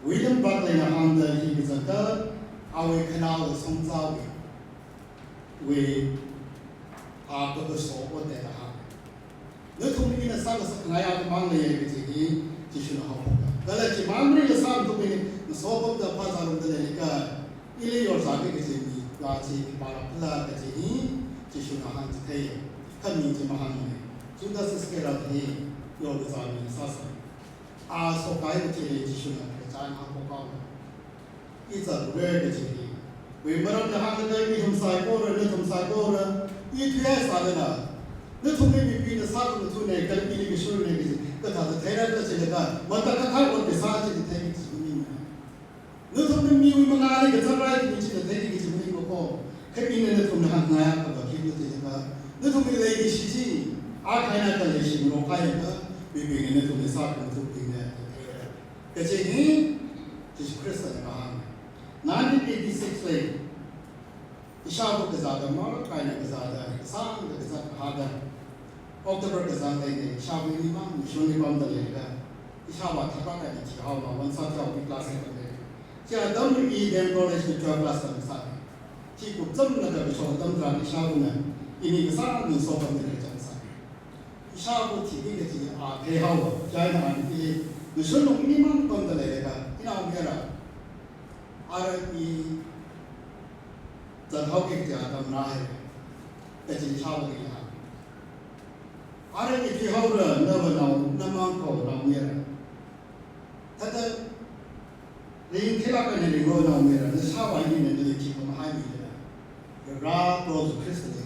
William Barclayna hāngda hi kazata awui khanaoda shongzawui, wui, a kakaso ot da hānga. Nathumli ina sāngasak khangai akhamang leiya kaji hi, Jishuna haophok. Kala chi maningla sāmatukwui eina, ngasopamda phāzārumda leilakha, ili yorzāki kaji mi, ya chi khipālāk khala kaji hi, Jishuna hāngchithei. Kha mi chi mahāngmana. Judas Iscariot hi, yorkazā mina sāsai. A sokhai kaji Jishuna khararchan hāngphok haowa. I zatwui kaji hi. Kha maramli hānglaga ithum saikora, nathum saikora, i thuihaisālala, nathumli mibingna sākhangatha̱na, kala ili kashurna kaji kathāda theira khala jilaga, matakhak ot kasā chi theiki kaji maningmana. Nathumna miwui mangāli kazatrai kaji chi theiki kaji maningmana ko. Kha ina nathumli hāngngaiya kaba khikhala jilaga, nathumwui leikashi chi, akha eina akha leishingarok kahaiakha, mibingna nathumli sākhangatha̱bingna theira kaji hi Jishu Khristana kahāng. Nineteen eighty-six li, ishāva kazāda, mara̱ kahaina kazāda, kasāngda kazat kahāda, October kazang leida, ishāva nimang mishonli pamda leida, ishāva thakha kahaina thihaowa, one sāthihaowa, class seven li. Chi atam i D M College li twelve class tamsai. Chi kupchamlaga kashok atam tharan ishāvana ini kasāngda sopamda khararchan sāi. Ishāva thiki kaji a theihaowa, chieina ani ili, mishonli nimang pamda leida, inaomayara, ara i zathaoki kaji atam rāhai, kaji ishāvali hānga. Ara i thuihaora, nava nao, namang kho naomayara. Thāda, ringkhalak eina ringlu naomayara, nashāvā ina nali khipā mahaimilala, Proho Jishu Khristali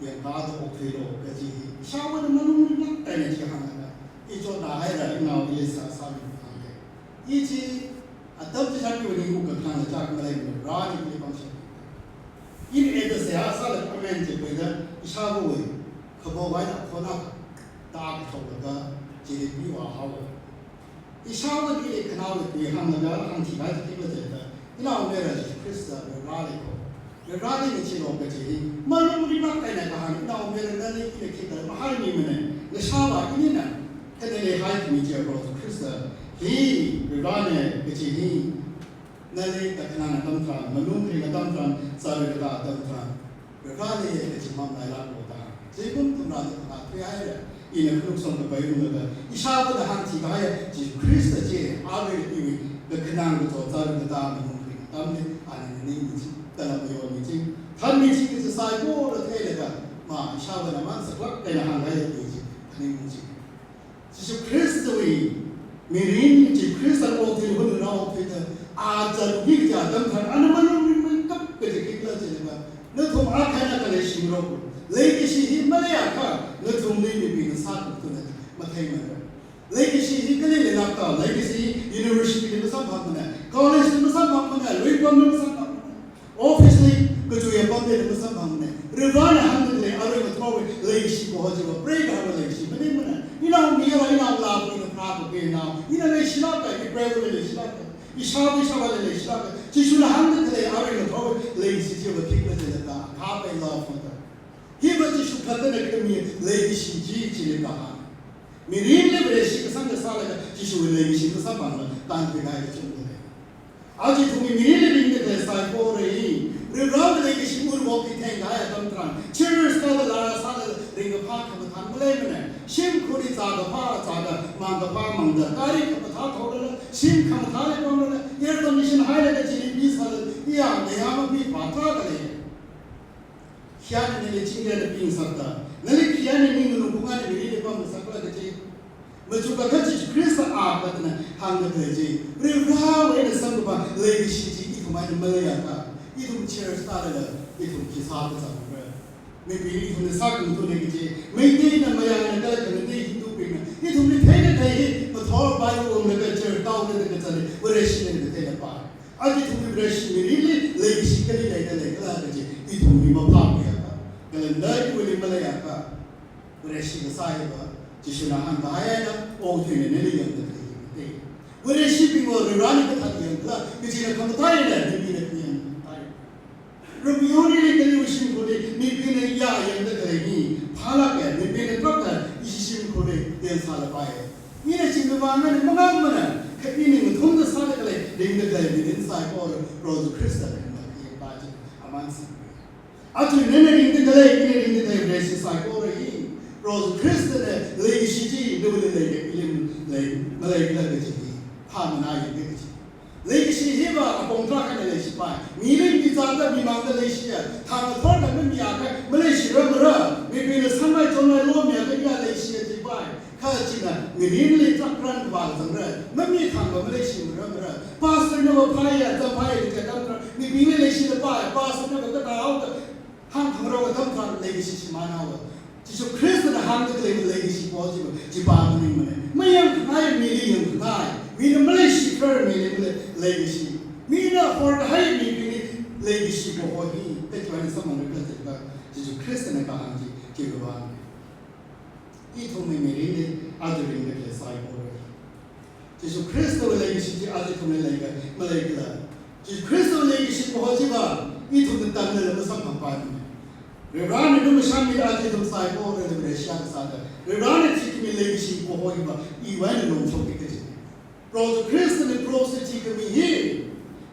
yangkāda okthuilu kaji hi, ishāvana malung ringlāk eina chi hānglaga, i chotnā haira, inao ili sāsāmi hānga. I chi, atam chi shākhuiwui ningkakhanang chak maleimana, Proholi pamshap. Ina eda seihā sālaga amen chikhuida, ishāvawui khavāwui eina khonā tākashoklaga, chili piwa haowa. Ishāvali khanaoli tui hānglaga, hāngthikahai chi khikhala jilaga, inaomayara Jishu Khrista Proholi kho. Proholi ngacheelu kaji hi, malung ringlāk eina kahāng, inaomayara nali ina khikhala mahaimimana, nashāvā inina, kha nali haikhami chi Proho Jishu Khrista hi Prohona kaji hi, nali takhanang atam tharan, malung ring atam tharan, zārui katā atam tharan, Proholi kaji mamalailāklu da. Zingkum thumrāda thangkha thuihaira, ina khanuk songkapai unglaga, ishāvana hāngthikahai, Jishu Khrista chi, aruila iwui kakhanang kacho zārui katā malung ring atamli, ana ningmi chi, kala mayonmi chi, thanmi chi kaji saikora theilaga, ma ishāvana mang saklāk eina hāngkahai tui chi, khaningmi chi. Jishu Khristawui mirin chi, Khristana okthuilaga hunna rāokthuida, a zatki kaji atam tharan, ana malung ringmeikap kaji khikhala jilaga, nathum akha eina akha leishingaroklu. Leikashi hi maleiakha, nathumli mibingna sākhangatha̱na matheimara. Leikashi hi kali leilākta, leikashi hi university li masamphangmana, college li masamphangmana, luipamli masamphangmana, office li, kachuiya pamli masamphangmana. Prohona hāngda khalei arui ngathorwui leikashi kaho chiva, pray kahaiwui leikashi maningmana. Inaomayara, inaolāva, ina pharākapinao, ina leishilāka, i pray vali leishilāka, ishāva ishāvāli leishilāka. Jishuna hāngda khalei arui ngathorwui leikashi chiva khikhala jilaga, agape love mada. Hiva Jishu kathāda khami leikashi chi, chili kahāng. Mirinli Vareshi kasang kasālaga, Jishuwui leikashi masamphangla, tangkhuikahai kachungkha lei. Aja ithumwui mirinli ringda khalei saikora hi, Prohowui leikashi ur vok itheng kahai atam tharan, church kada laa sālala ringkaphā khamathā maleimana, shimkhurli zākaphā zāda, mangkaphā mangda, gari khamathā thaolala, shim khamathāli pamlala, air condition hailaga chili pi sālala, iya, ngayā mapi pātra khalei. Khayāna nali chingri eina pingasakta, nali khayāna ning nganung phungana mirinli pamngasakla kaji. Machukakha Jishu Khrista a kathāna hāngda khalei chi, Prohowui eina samkaphā leikashi chi ithum eina maleiakha, ithum church tālala, ithum khi sākazang ra. Mibingli ithumna sākhangatha̱na kaji, Meiteina, Mayangna kala khangatei Hindubingna, ithumli theida khalei hi, mathor pai unglaga church tāhaoda kazatli, Vareshina katheila pai. Aja ithumwui Vareshi mirinli leikashi kali leida leikhala kaji ithumli maphākhuiakha, kala na iwuili maleiakha, Vareshi kasā hiva, Jishuna hāngkahai eina, okathuina nali yangda khalei hi mate. Vareshibingva Varena kathāda yangkhala, kachina khamataiya, mibingna khayang khamataiya. Ramayarli kaliwui shimkhurli, mibingna iya yangda khalei hi, phālāka, mibingna tarākha ishi shimkhurli yangsālapai. Ina chingmamānna mangāmana, kha ina ngathumda sāda khalei, ringda khalei mirin saikora, Proho Jishu Khristana khayang pa chi, aman singmi. Aja nana ringda khalei, ina ringda khalei Vareshi saikora hi, Proho Jishu Khristana leikashi chi nawuili leika, ili lei, maleikhala kaji hi phāmana yangki kaji. Leikashi hiva apong tarākhana leishipai. Mili mizatda mimangda leishiya, thang athor da mamiakha maleishirarmara. Mibingna sāngai chongai lomiakha iya leishiya jipai. Kha china mirinli tarākha ranvāzangra. Mami thangva maleishimararmara. Pastor nava phāya, zam phāya kaji atam tharan mibingli leishilapai. Pastor nava kathāhaoda hāngkhangarok atam tharan leikashi shimānhaowa. Jishu Khristana hāngda khalei leikashi kaho chiva, chiva maningmana. Mayangkhangai mili yangkhangai, mina maleishikharar mili male-, leikashi, mina horkahai mibingli leikashi kaho hi, kachiwui eina samphangrakhala jiakha, Jishu Khristana kahāng chi, chiwui vang. Ithumwui mirinli aja ringda khalei saikora. Jishu Khristawui leikashi chi aja ithumli leika, maleikhala? Jishu Khristawui leikashi kaho chiva ithumna tamlala masamphangpaimana. Varivarana lumashanmida aja ithum saikorali Vareshi akha sāda, Varivarana thikhami leikashi kaho hiva iwui eina longshokki kaji. Proho Jishu Khristana cross li thikhami hi,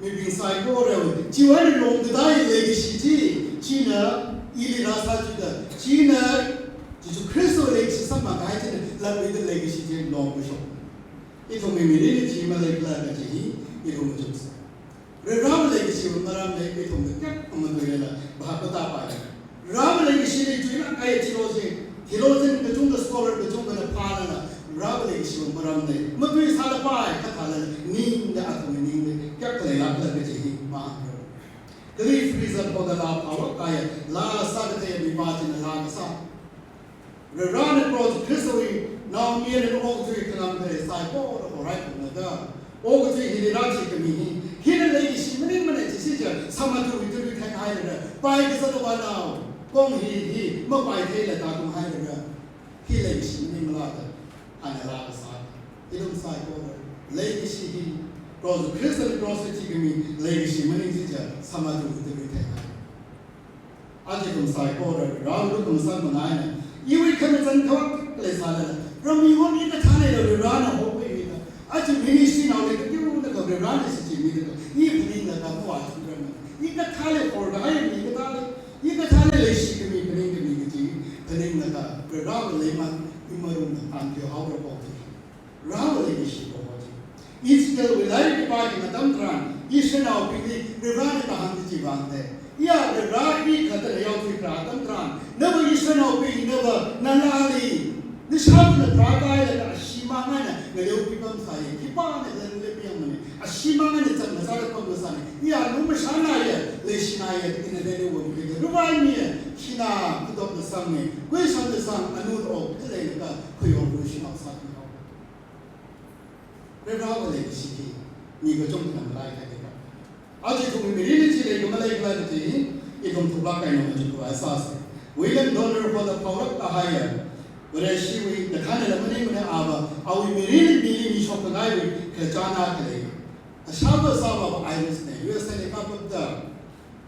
mibing saikorawui, chiwui eina longkadai leikashi chi, china ili rāsā chuda, china Jishu Khristawui leikashi samphangkahai china lamwuida leikashi chi longkashok. Ithumwui mirinli chi maleikhala kaji hi ithum machuksa. Varivarawui leikashiwui maramli ithumna kayākha matuilala bhap katāpai. Varivarawui leikashili chuilāk kahai theology, theologian kachungkha, scholar kachungkhana phālala, Varivarawui leikashiwui maramli matuisālapai, kha thālala ningda athumwui ningli kayākha leilākhala kaji hi mahāngkha. Cliff Richard hoda laa phālāk kahai, laa sākathei mipā china laa kasā. Varivarana Proho Jishu Khristawui naomayara okathui khangarum kharei saikora horaiphunglaga, okathui hili rāthikhami hi, hina leikashi maningmana jisi chiakha, samatuiwui tui theingailala, pai kazat avānao kong hi, hi mapai theila tātung hailala, hi leikashi maningmala da, ana laa kasā. Ithum saikora leikashi hi, Proho Jishu Khristana cross li thikhami leikashi maning jisi chiakha, samatuiwui tui theingai. Aja ithum saikora Vareli lukhamashan maningmana. Iwui khamachan khavāt leisālala, ram miwui eina kathānala Varena hokhuimida, aja ministry naoli kateonao Varena shichinmida, i phaninglaga mavāshungrarmana. I kathāla horkahai mi kathāla, i kathāla leishikhami phaningkhami kaji phaninglaga, Varewui leiman imarumda tamchihaora kaji. Varewui leikashi kaho chi. Ezekielwui lairik pākahai atam tharan, Israelnaobingli Varena kahāng chi vangda, iya Vare, i kathāda yaothuikhala atam tharan, nava Israelnaobing, nava nalāli, nashāvana pharākahailaga ashee mang eina ngaleo pipamsai, khipāna ngaleo piyangmana, ashee mang eina chāngasāda pamngasāna, iya lumashanna ya, leishina ya, ina ngaleo vāmkhuida, luvaimi ya, hina kudokna sangna, kuisangna sang, anu lo, khaleilaga khuihaolu, shanao sāthuihaolu. Varewui leikashi hi mi kachungkhana malaikahai kha. Aja ithumwui mirinli chi leika maleikhala kaji hi ithum thuklāk eina machukhavai sāsa. William Donner hoda phālāk kahaiya, Vareshiwui kathānala maningmana, ava, awui mirinli mili mishok khangaivai khararchan akha lei. Ashāvā sāvāva Irisna, U S A li kapthuda,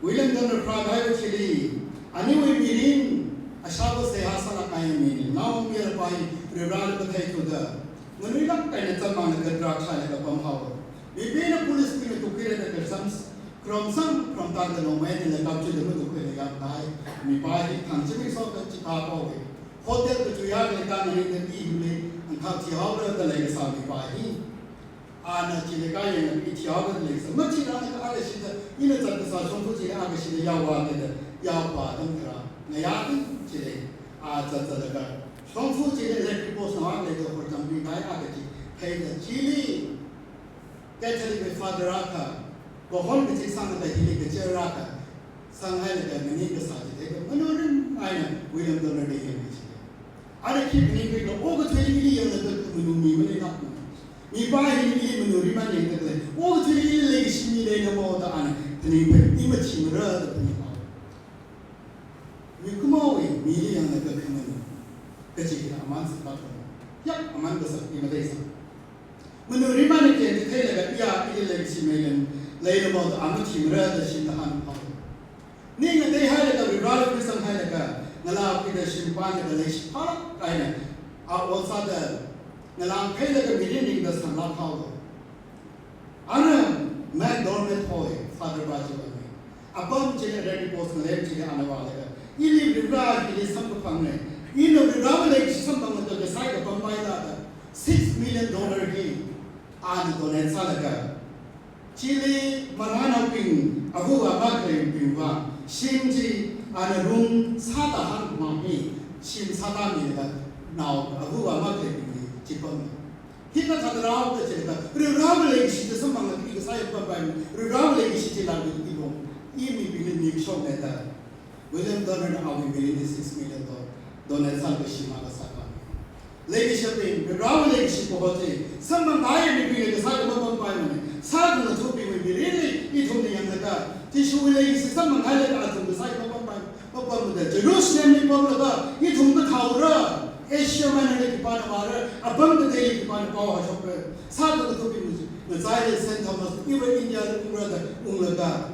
William Donner pharākahaiwui thili, aniwui mirin ashāvā seihā sālāk kahai mina, naomayara pa hi Vareli matheithuda, nganuilāk eina chānmanglaga drug chailaga pamhaowa. Mibingna, policebingna tukhuilaga khararchan, kharomsang, kharomtānda nongmeida leikapchuida matukkhuilaga yāmkahai mipā hi thang zimiksho kachikathā haowa. Hotel kachuiya khalei tangda ringda ti himli, angkhak thihaora da leikasā mipā hi. Ana chili kayang i thihaoda leisā. Mathilākla akashida, ina zatkasā shongfa chili akashida yaovāda, yaovā atam tharan, ngayā ting chili, a zatzatlaga, shongfa chili electric post nao akha leida horchambing kahai akha chi theida chili, Catholic wui father akha, kahon kachi sangda hili kachera akha sanghailaga nganingkasā chi theida, manurim eina William Donner li yangmi chi. Ana khi phaningkhuikhala, okathuili ili yanglaga khamanu mi maleilākmana. Mipā hili ili manuriman yangda khalei, okathuili ili leikashi mi leilamo da ana phaningkhui, i mathimara da phaningkhui. Mikumowui mili yanglaga khamanu kaji hi aman sāpākmana. Yāng aman kasā i matheisa. Manuriman kachitheilaga iya ili leikashi mi leilamo da a mathimara da shimda hānghaowa. Ning ngateihailaga, Vareli khuisanghailaga, ngalā khuida shim pānlaga leishi phālāk eina, a ot sāda, ngalā pheilaga mirin ringda sanglāk haowa. Ana MacDonald hoi, Father pa chiwui vang. Apam chili electric post ngalem chili ana vālaga, ili Vare hili samkaphangna, Ina Varivarāwui leikashi samphangda kasai kapam paida six million dollar hi ana donate sālaga, chili marānaobing, ava avā makhaleibingwui shim chi ana room sāda hāngkhamei hi, shim sāda milaga nao ava avā makhaleibingli chipam. Hikathā rao da chida, Varivarāwui leikashi chi samphangda kasai kapam pai, Varivarāwui leikashi chi langli ilong, i mibingli mikshok neda. William Donner na awui mirinli six million do-, donate sālaga shim akha sāka. Leikashibing, Varivarāwui leikashi kaho chi samphangda mibingli kasai kapam paimana. Sākhangathabingwui mirinli ithumna yanglaga, Jishuwui leikashi samphangda athum kasai kapam pai, kapamda Jerusalemli pamlaga, ithum kathāora, Asia Minorli khipāna vāra, apam kateili khipāna pao hāshokra. Sākhangathabing ngachaili Saint Thomas, iva India, iva da unglaga,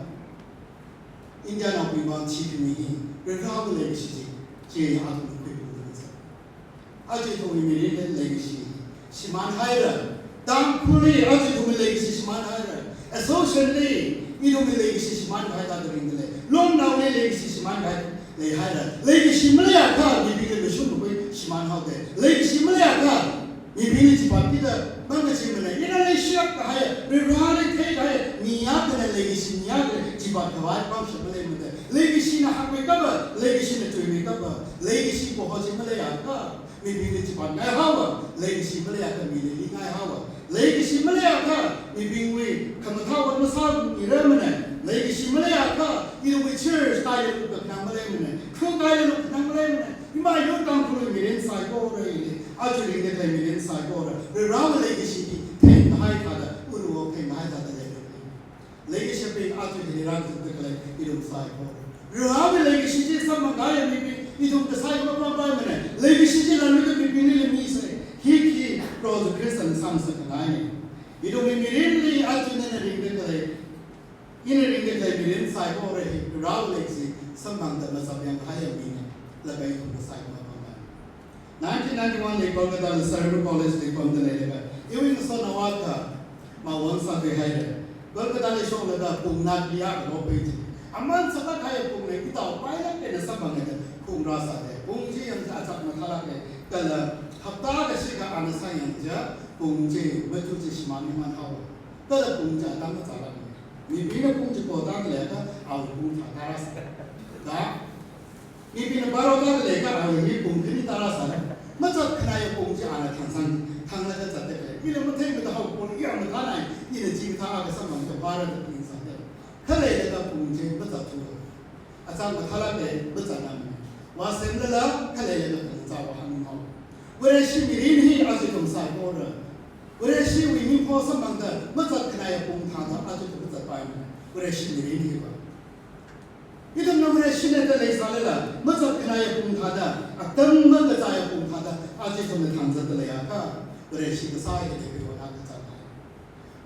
Indianaobing vang chithimi hi, Varivarāwui leikashi chi, chi athum khuiphungda sā. Aja ithumwui mirinli leikashi shimānhaira. Tangkhulli aja ithumwui leikashi shimānhaira. Associationli ithumwui leikashi shimānhai thāda ringda lei. Longnaoli leikashi shimānhai leihaira. Leikashi maleiakha mibingli mashun makhui shimānhaoda. Leikashi maleiakha mibingli chipat kida mangkachimana. Ina leishiyak kahai, Varivarāli theikahai mi akhana leikashi mi akhali chipat khavai pangshap maleimada. Leikashina hakmeikapa, leikashina chuimeikapa, leikashi kaho chi maleiakha mibingli chipat ngaihaowa, leikashi maleiakha mili li ngaihaowa, leikashi maleiakha mibingwui khamathā ot masāmirarmana, leikashi maleiakha ithumwui church kaila lukda khanang maleimana, kha kaila lukda khanang maleimana, ima yur Tangkhulwui mirin saikora hili, aja ringda khalei mirin saikora, Varivarāwui leikashi hi thengkahai thāda, uru thengkahai thāda leira. Leikashibing, aja hili rāzangda khalei ithum saikora, Varivarāwui leikashi chi samphangda mibing ithum kasai kapam paimana. Leikashi chi langli mibingli misa. Hi hi Proho Jishu Khristana sāngasak khangaina. Ithumwui mirinli aja nana ringda khalei, ina ringda khalei mirin saikora hi Varivarāwui leikashi samphangda mazapyang kahai mina. Laga ithum kasai kapam paimana. Nineteen ninety-one li Kolkata li Saint Andrew College li pamda leilaga, iwui ngasotnao akha mawon sāthuihaira. Kolkatali shoklaga pung natli akha lopei chi. Aman sālāk kahai pungna itao pailāk eina samphanga da pung rāsāda. Pung chi yangda achak mathālāka, kala hapta kashi akha ana sāyangda pung chi machu chi shimān miman haowa. Kala pung chi atam machālāka. Mibingna pung chi kotang leiakha awui pung thāda rāsā. Da, mibingna baro tāda leiakha awui hi pung khani tāda rāsā. Mazatkhanāya pung chi ana thangsang, thanglaga zatda khalei. Ila matheimada haowa pung iya mathānai, ina chikathā akha samphangda vāra da pung sāda. Khaleilaga pung chi mazatthu. Achak mathālāka, mazatnāmana. Vāsemlala khaleilaga pung zāva hānghaowa. Vareshi mirin hi aja ithum saikora. Vareshiwui mipho samphangda mazatkhanāya pung thāda aja ithum mazatpaimana. Vareshi mirin hiva. Ithumna Vareshina da leisālala, mazatkhanāya pung thāda, atam makazāya pung thāda, aja ithumna thangzatda leiakha, Vareshi kasā hi leipeiva na kazat hai.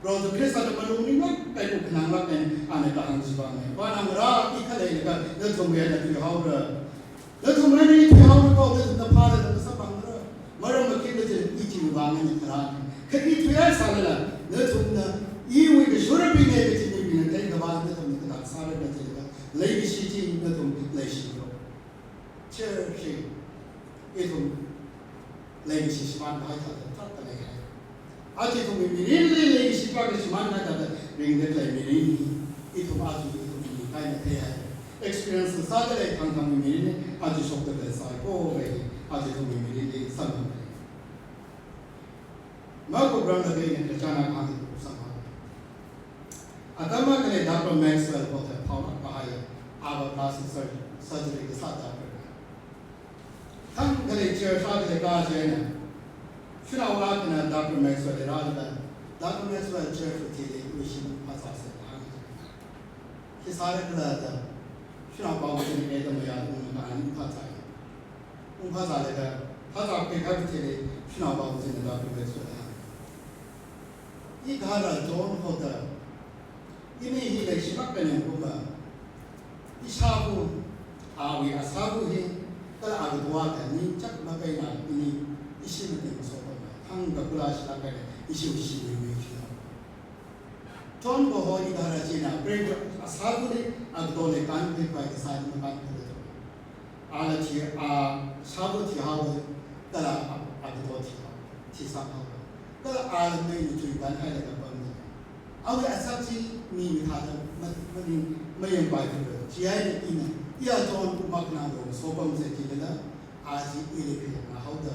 Proho Jishu Khristana malung ringlāk kahai khananglāk eina ana kahāng chiva ngai. Vānao ngarā, i khaleilaga nathumwui eina thuihaora. Nathumwui eina i thuihaora kho, nathumna phālala masamphangra. Maram makhipla chi i chiwui vang eina kharāna. Kha i thuihaisālala, nathumna iwui kashurabingna kachi mibingna theikhavai nathumna kathāda sāra kachi laga, leikashi chi nathum leishilo. Church chi ithum leikashi shimānkahai thāda tarākha leihai. Aja ithumwui mirinli leikashi tarākha shimānkahai thāda ringda khalei mirin hi ithum aja ithum mikaina theihai. Experience sāda lei thangthangwui mirin hi aja shokda khalei saikora hi aja ithumwui mirinli samphang. Makupranglaga ina kachāna kahāng hi kupsang haowa. Atam akhali Doctor Maxwell kaho thāda phaolāk kahai, ava plastic surg-, surgery kasā doctor. Thangkha church akhali kachi eina, shanao akhana Doctor Maxwell li rālaga, Doctor Maxwell church wui thili iwui shim phāzāsa da hānga. Khi sāra khala da, shanaopā china eina mayā unglaga ana phāzāya. Ungphāzālaga, phāzākhui kahai thili, shanaopā china Doctor Maxwell li hānga. I gahara John hoda, ini hi leishilāk eina yangkhuiakha, ishāva, awui ashāva hi, kala agato akha ningchak mapeina ini ishi mating masopamei. Thangkha kula shilāk eina ishi shiwui shina. John kaho i gahara china, break ashāvali agatoli kānkhui khavai kasā eina makānkhuila. Ala thi, a, shāva thihaowa, kala a, a kato thihaowa, thisanghaowa. Kala ala meina chuipanhailaga pamda lei. Awui azak chi mi mathāda ma, maning, mayangpaithura. Chieina ina, iya John makhanang lo sopamsa jilala, a chi ili khayang haoda,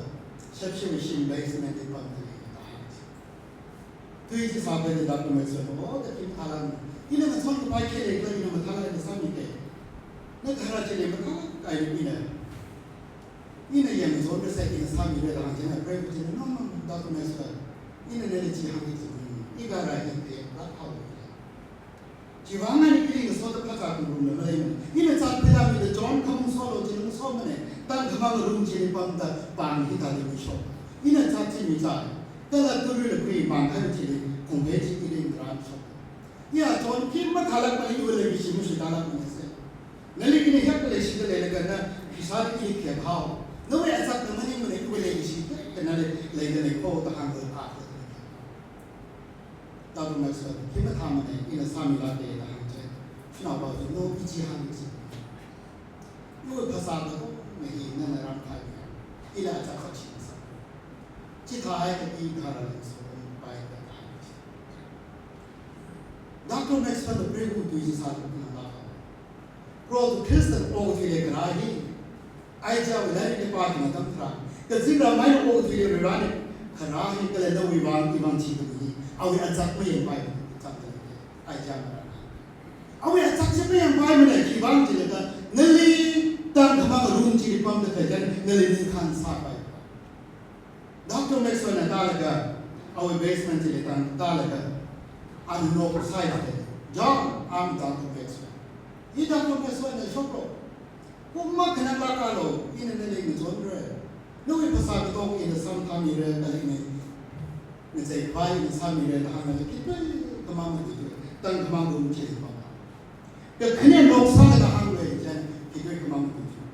shepshe shim basement li pamda lei, da hānga. Tui chi sāda lei, Doctor Maxwell, o, da khim thalang. Ina ngachonkapai khi leikhala ina mathālāk eina sāmikei. Na khara chili mathālāk eina ina. Ina yangchonrasai, ina sāmira da hāng chieina, pray bu chieina, no, no, no, Doctor Maxwell. Ina nali chi hāngki kaji, i khara hi khayāklāk haowa. Chiwuivang eina ili ngasoda phazā khangarum la maleimana. Ina zat phila mida John khamung solo chili masomana. Tangkhamang room chili pamda pāng hithāda mishok. Ina zat chi mizat. Kala tui luikhui mang khai chili kongbe chi ili ngarān shok. Iya John khi mathālākmana, iwui leishi mashithalākmana se. Nali ina hiyākha leishida leilaga na khisāda ili khayāk hao. Nawui azakna maningmana, iwui leishi hiyākha nali leida lei kho da hāngda a. Doctor Maxwell, khi mathāmana, ina sāmilāka da hāng chieina, shanaopa chi, no, i chi hāngki kaji. Iwui phasā katongna hi nana rāmkhaiya. Ila azak sāshing sa. Chithāhaiakha i khara li sopai da hāng chi. Doctor Maxwell na pray bu tui chi sālaga khanang lāka. Proto Christian okathuili kharā hi, Isaiahwui lairikli pākhanang atam tharan, kazingram eina okathuili Varivarāna kharā hi kala nawui vang iwui vang thikhami hi, awui azak mayangpai chang kala, Isaiah ngarān. Awui azak chi mayangpaimana, khiwuivang jilaga, nali tangkhamang room chili pamda khalei chieina, nali ningkhān sāpai. Doctor Maxwell na tālaga, awui basement chili tāng tālaga, ana noksai da, John, I'm Doctor Maxwell. I Doctor Maxwell na shoklo. Kum makhanang lākalo, ina nali ngachonra. Nawui phasā katonga ina samphāmira, kala ina ngacheikhavai ina sāmira da hānglaga, khitui khamang matuitui, tangkhamang room chili pam. Kakhane noksai da hāngluiya chieina, khitui khamang matuitui.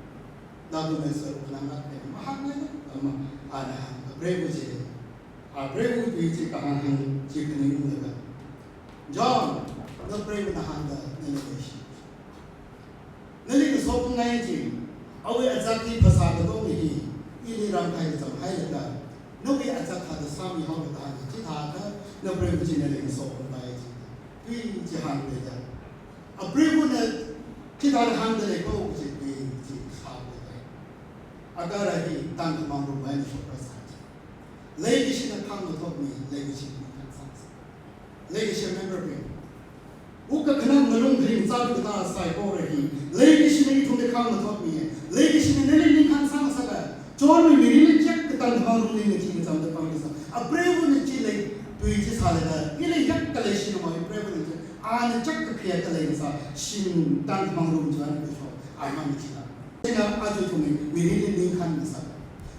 Doctor Maxwell khananglāk eina mahāngngaila, ama, ana hāng, apreiva chi. Apreiva tui chi kahāng hāng chi khaningunglaga, John, napreivana hāngda nali leishi. Nali ngasopangai chi, awui azak hi phasā katonga hi, ili rāmkhai kachamhailaga, nawui azak thāda sāmihaora da hāng, chithāda napreiva chi nali ngasopangai chi. Tui chi hāngluida. Apreivana chithāda hāngda lei kho kaji tui chi sāluida. Agahara hi tangkhamang room eina shokrāsai. Leikashina khangmathotmi, leikashina ningkhān sāngasaka. Leikashi member bing, wukkhanang ngalung kharing zāda kasā saikora hi, leikashina ithumli khangmathotmi, leikashina nali ningkhān sāngasaka. Johnwui mirinli chiyākha tangkhamang room li ngachee ngachamda pamkasā. Apreivana chili tui chi sālaga, ili hiyākha leishina mei, apreivana chi, ana chiyākha khayākha leikasā, shim tangkhamang room chiwui eina kashok, amang chila. China aja ithumwui mirinli ningkhān ngasaka.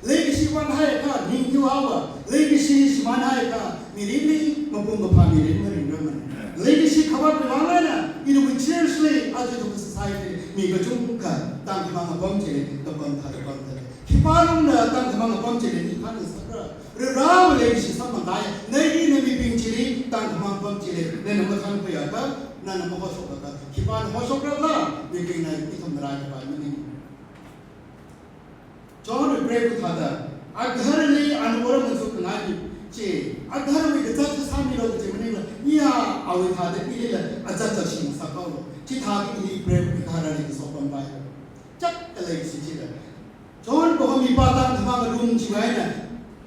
Leikashi vānhaiakha ning teohaowa, leikashi shimānhaiakha mirinli mapung kaphā mirin maringrarmana. Leikashi khavātwui vang eina, ithumwui church li, aja ithumwui society li, mi kachungkha tangkhamang apam chili kapam thāda pamda lei. Khipā lungna tangkhamang apam chili ningkhān ngasakra? Varivarāwui leikashi samphangngai, na ina mibing chili tangkhamang apam chili nana mathānkhuiakha, nana mahoshokakha, khipāna hoshokrala? Mibingna ithum ngarāikapai maning. Johnwui preiva thāda, agaharali ana oram ngachukkhangai chi, agaharawui kazat sāmilu kaji maningla, iya awui thāda ilila azat sāshing ngasakhaolu. Chithāda ili preiva agaharali ngasopampaira. Chiyākha leikashi chila. John kaho mipā tangkhamang room chiwui eina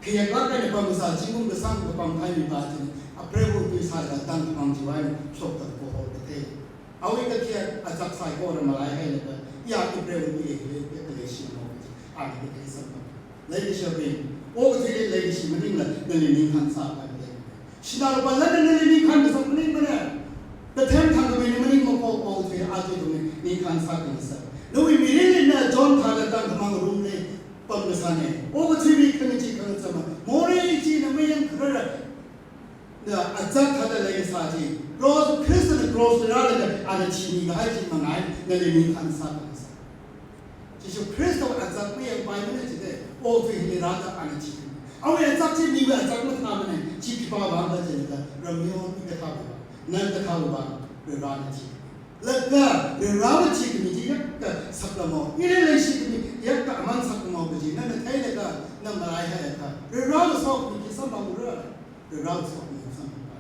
khayāklāk eina pamkasā, zingkum kasang kapam kahai mipā china, apreiva tui sālaga tangkhamang chiwui eina shokta kaho kathei. Awui kakhayā azak saikora malaihailaga, iya apreiva tui hi khalei shimo kaji, ana kathei samphang. Leikashibing, okathuili leikashi maningla nali ningkhān sāpai lei. Sinā lupā lānna nali ningkhān kasā maningmana. Kathem thangkhameina maning mako, okathui aja ithumli ningkhān sākhangasak. Nawui mirinli na John thāda tangkhamang room li pamkasāna. Okathuiwui khangachee khangachama, morei china mayangkharara. Na azak thāda leikasā chi, cross, Khristana cross li rālaga ana thimi kahai chi mangai, nali ningkhān sākhangasak. Jishu Khristawui azak mayangpaimana jida, okathui hili rāda ana thikhami. Awui azak chi miwui azak mathāmana, chi khipāwui vangkhala jilaga, Romeo, i kathāwui vang, nana kathāwui vang, Varivarāna thikhami. Laga, Varivarāna thikhami chi hiyākha saklamo, ili leishikhami, Yakka aman sakmao kaji nana theilaga na maraihaiakha, Varewui sokhami khi samphangra, Varewui sokhami samphangra.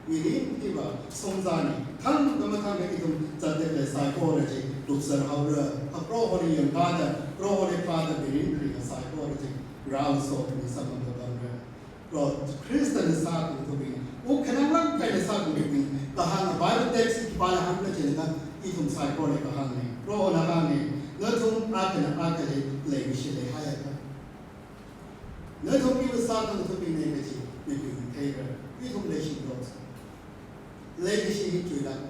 Mirin hiva songzāni, thang kamathang ithum zatdalei saikora chi lukser haora, a Proholi yangkada, Proholi phāda mirin khalei saikora chi, Varewui sokhami samphang kapamra. Proho Khristana sākhangathabing, wuk khanang langkaina sākhangathabing, kahāng Bible text khipāla hāngkhala jilaga, ithum saikorali kahāngna. Prohona hānga, nathum akhana akhali leikashi leihaiakha, nathum iwui sākhangathabingna kaji mibingna theira. Ithum leishirok. Leikashi hi chuilāk.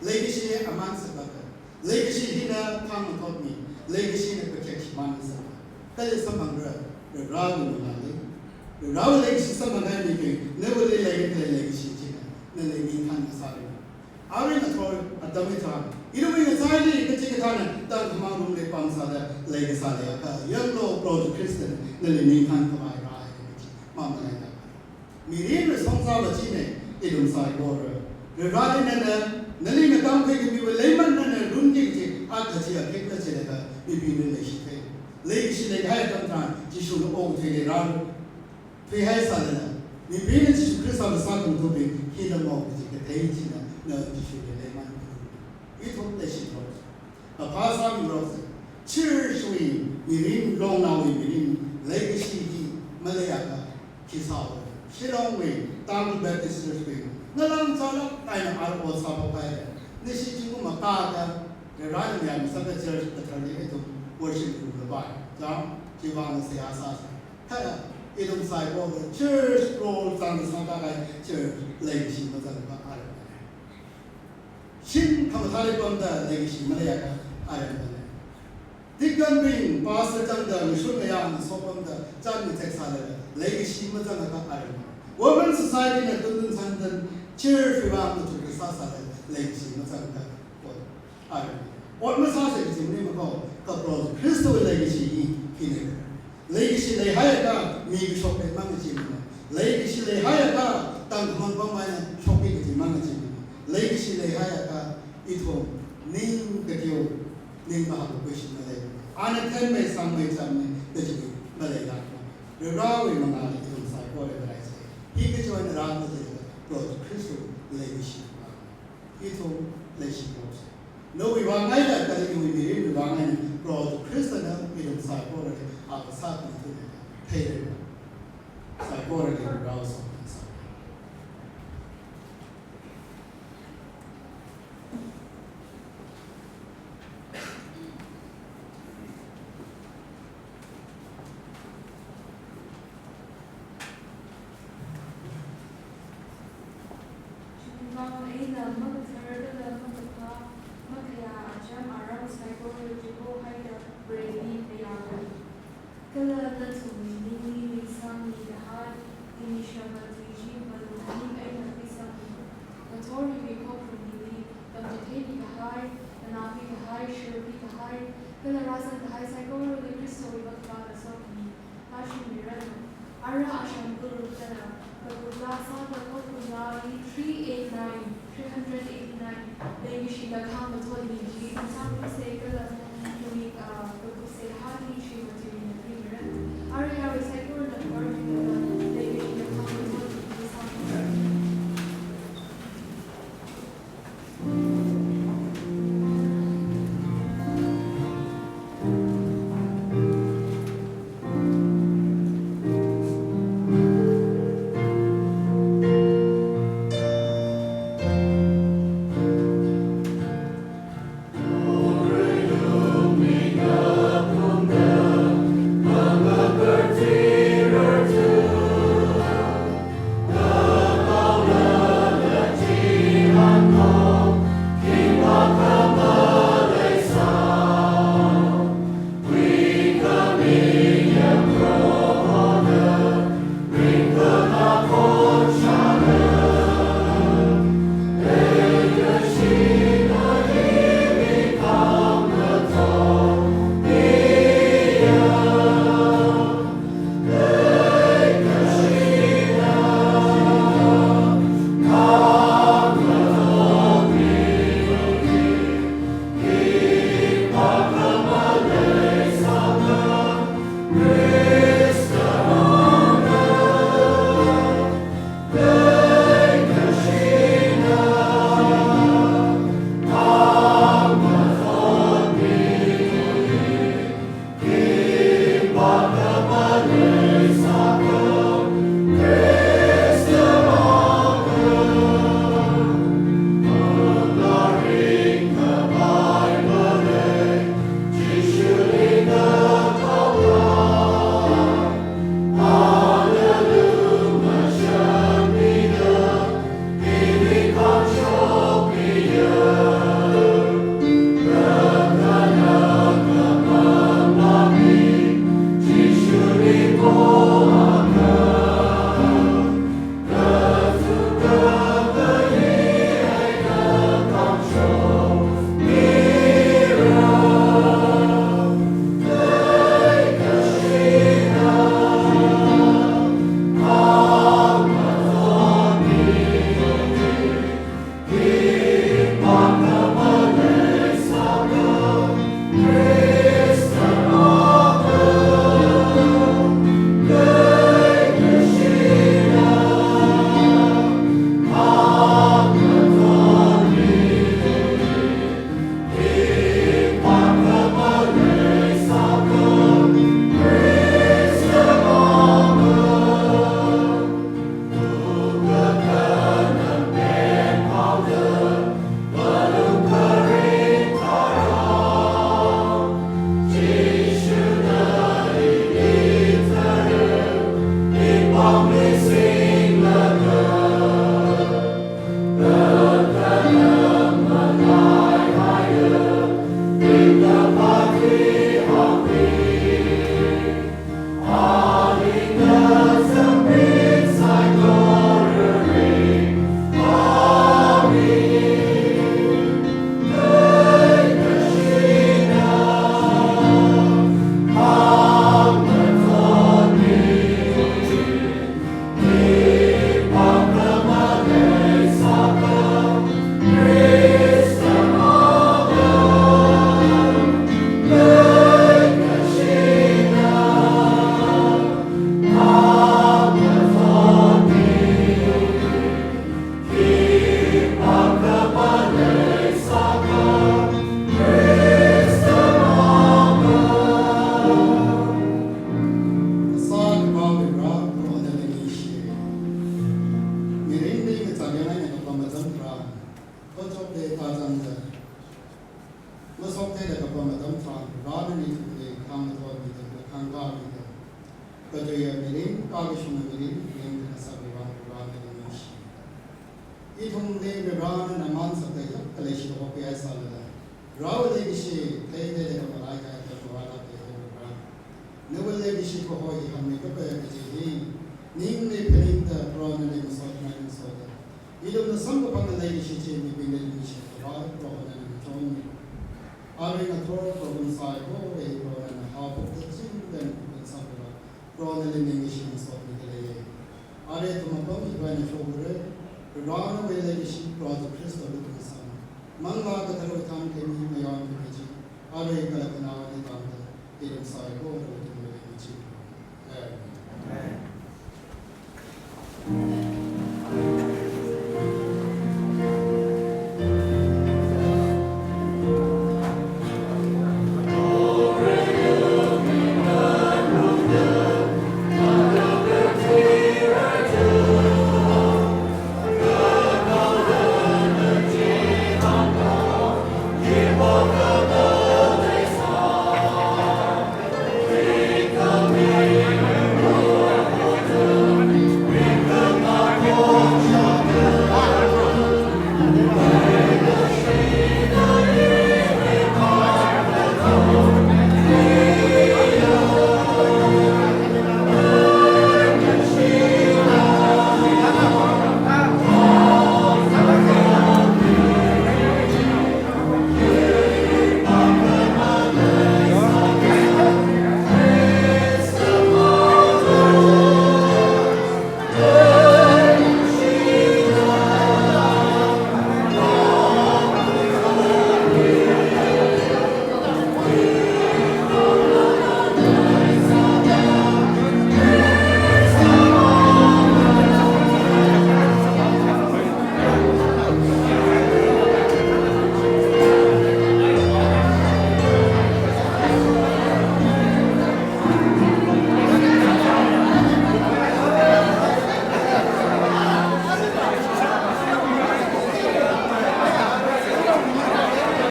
Leikashi hi aman saklāka. Leikashi hina phāngmathotmi. Leikashina kakhek shimān sāka. Kali samphangra, Varewui mangāli. Varewui leikashi samphanghai mibing, nawuili leikhalei leikashi china nali ningkhān sāra. Arui ngathor atam hitharan, iwui ngachaili kachikathāna tangkhamang rumli pamsāda leikasā leiakha, yanglu Proho Khristana nali ningkhān khavai rāhai kaji mamalaida. Mirinwui songzā va china, ithum saikora. Vareli nana, nali ngatamkhui khamiwui leiman nana runki kaji, akha chi akhekla jilaga, mibingli leishithei. Leikashi leihai atam tharan, Jishuna okathuili rāra. Thuihaisālala, mibingna Jishu Khristawui sākhangathabing hina mo kaji kathei china, na Jishuli leiman. Ithum leishirok. Kaphā sāmiroksa, church wui mirin, longnaowui mirin, leikashi hi maleiakha, khi sāo. Shillongwui Tangkhul Baptist Church wui ngalang zalak eina R O sāphok haira. Nashi chingkum akha da, Varena mayāmi sāda church katharli ithum worship room la pai. Chang, chiwui vang seihā sāsa. Kha ithum saikora church roll zangda sāda kahai church leikashi mazangakha aremna. Shim khamathāli pamda leikashi maleiakha aremna. Deacon bing pastor zangda ngashun ngayā ngasopamda chānmi theksālala leikashi mazangakha aremna. Women society na tuntun santan church wui vang matuida sāsālala leikashi mazangakha aremna. Ot masāsa kaji maningmana, kha Proho Khristawui leikashi hi hina. Leikashi leihaiakha mi kashok leimang kaji maningmana. Leikashi leihaiakha tangkhamang pamhaina shokki kaji mang kaji maningmana. Leikashi leihaiakha ithum ning kateo, ning mahākakhui shim malei. Ana thenmei sangmei chāmmei kaji maleilākmana. Varewui mangāli ithum saikorali rāsa. Hi kachiwui eina rāda jilaga Proho Khristawui leikashi. Ithum leishiroksa. Nawui vang eina, kala iwui mirinwui vang eina, Proho Khristana ithum saikorali akha sākhangatha̱ theira. Saikorali Varewui sokhami sā. Chiwui vang eina makathar kala makaphā, makhayā acham aram saikora chihohaida Vareli mayāra. Kala nathumwui ningli mingsangmi kahai, ningshāma tui chi malung ning eina khuisanglu. Ngathor hiwui khokharum hili, tamchitheimi kahai, nganāmi kahai, shurmi kahai, kala rāzang kahai saikorali Khristawui vang vāda sokhami tāshungmiranu. Ara ashang kuruk tana, kakup laa sāda khokharum laali three eight nine, three hundred eighty-nine. Leikashi kakhang mathotmi chi, kathang kusei kala, kumi, ah, kakup seihā hi chi matuimana thuimiranu. Ara yaruiwui saikorana khuimiranu, leikashi kakhang mathotmi chi sāmiranu. Yangai na kapam atam tharan, kachot le kazang da, masok te da kapam atam tharan, Varena ithumli khangthon mida, khangkā mida, kajuiya mirin, kakashunga mirin, mirin kana sākhavai Varena ningshi. Ithumli Varena naman sākta ya, kala shi hopi ai sālala, Varewui leikashi theida leida kamalai kahai atam tharan, Varena nawui leikashi kaho hi hāngmi kapai kaji hi ningli phaningda, Proho nali masotngai masotda, ithumna samkaphang leikashi chi mibingli ningshi khavai Proho nana ngachonmi. Arui ngathor Proho kum sāi ko, ei Proho nana haophokta chingda kum sākhavai Proho nali ningshi masotmida leiya. Arui ithum apam iwui eina shokra, Proho nawui leikashi, Proho Jishu Khristawui kum sāmi, Manglā Katharawui thang khami, mayon khami chi, arui kala khanaowa tangda, ithum sāi ko,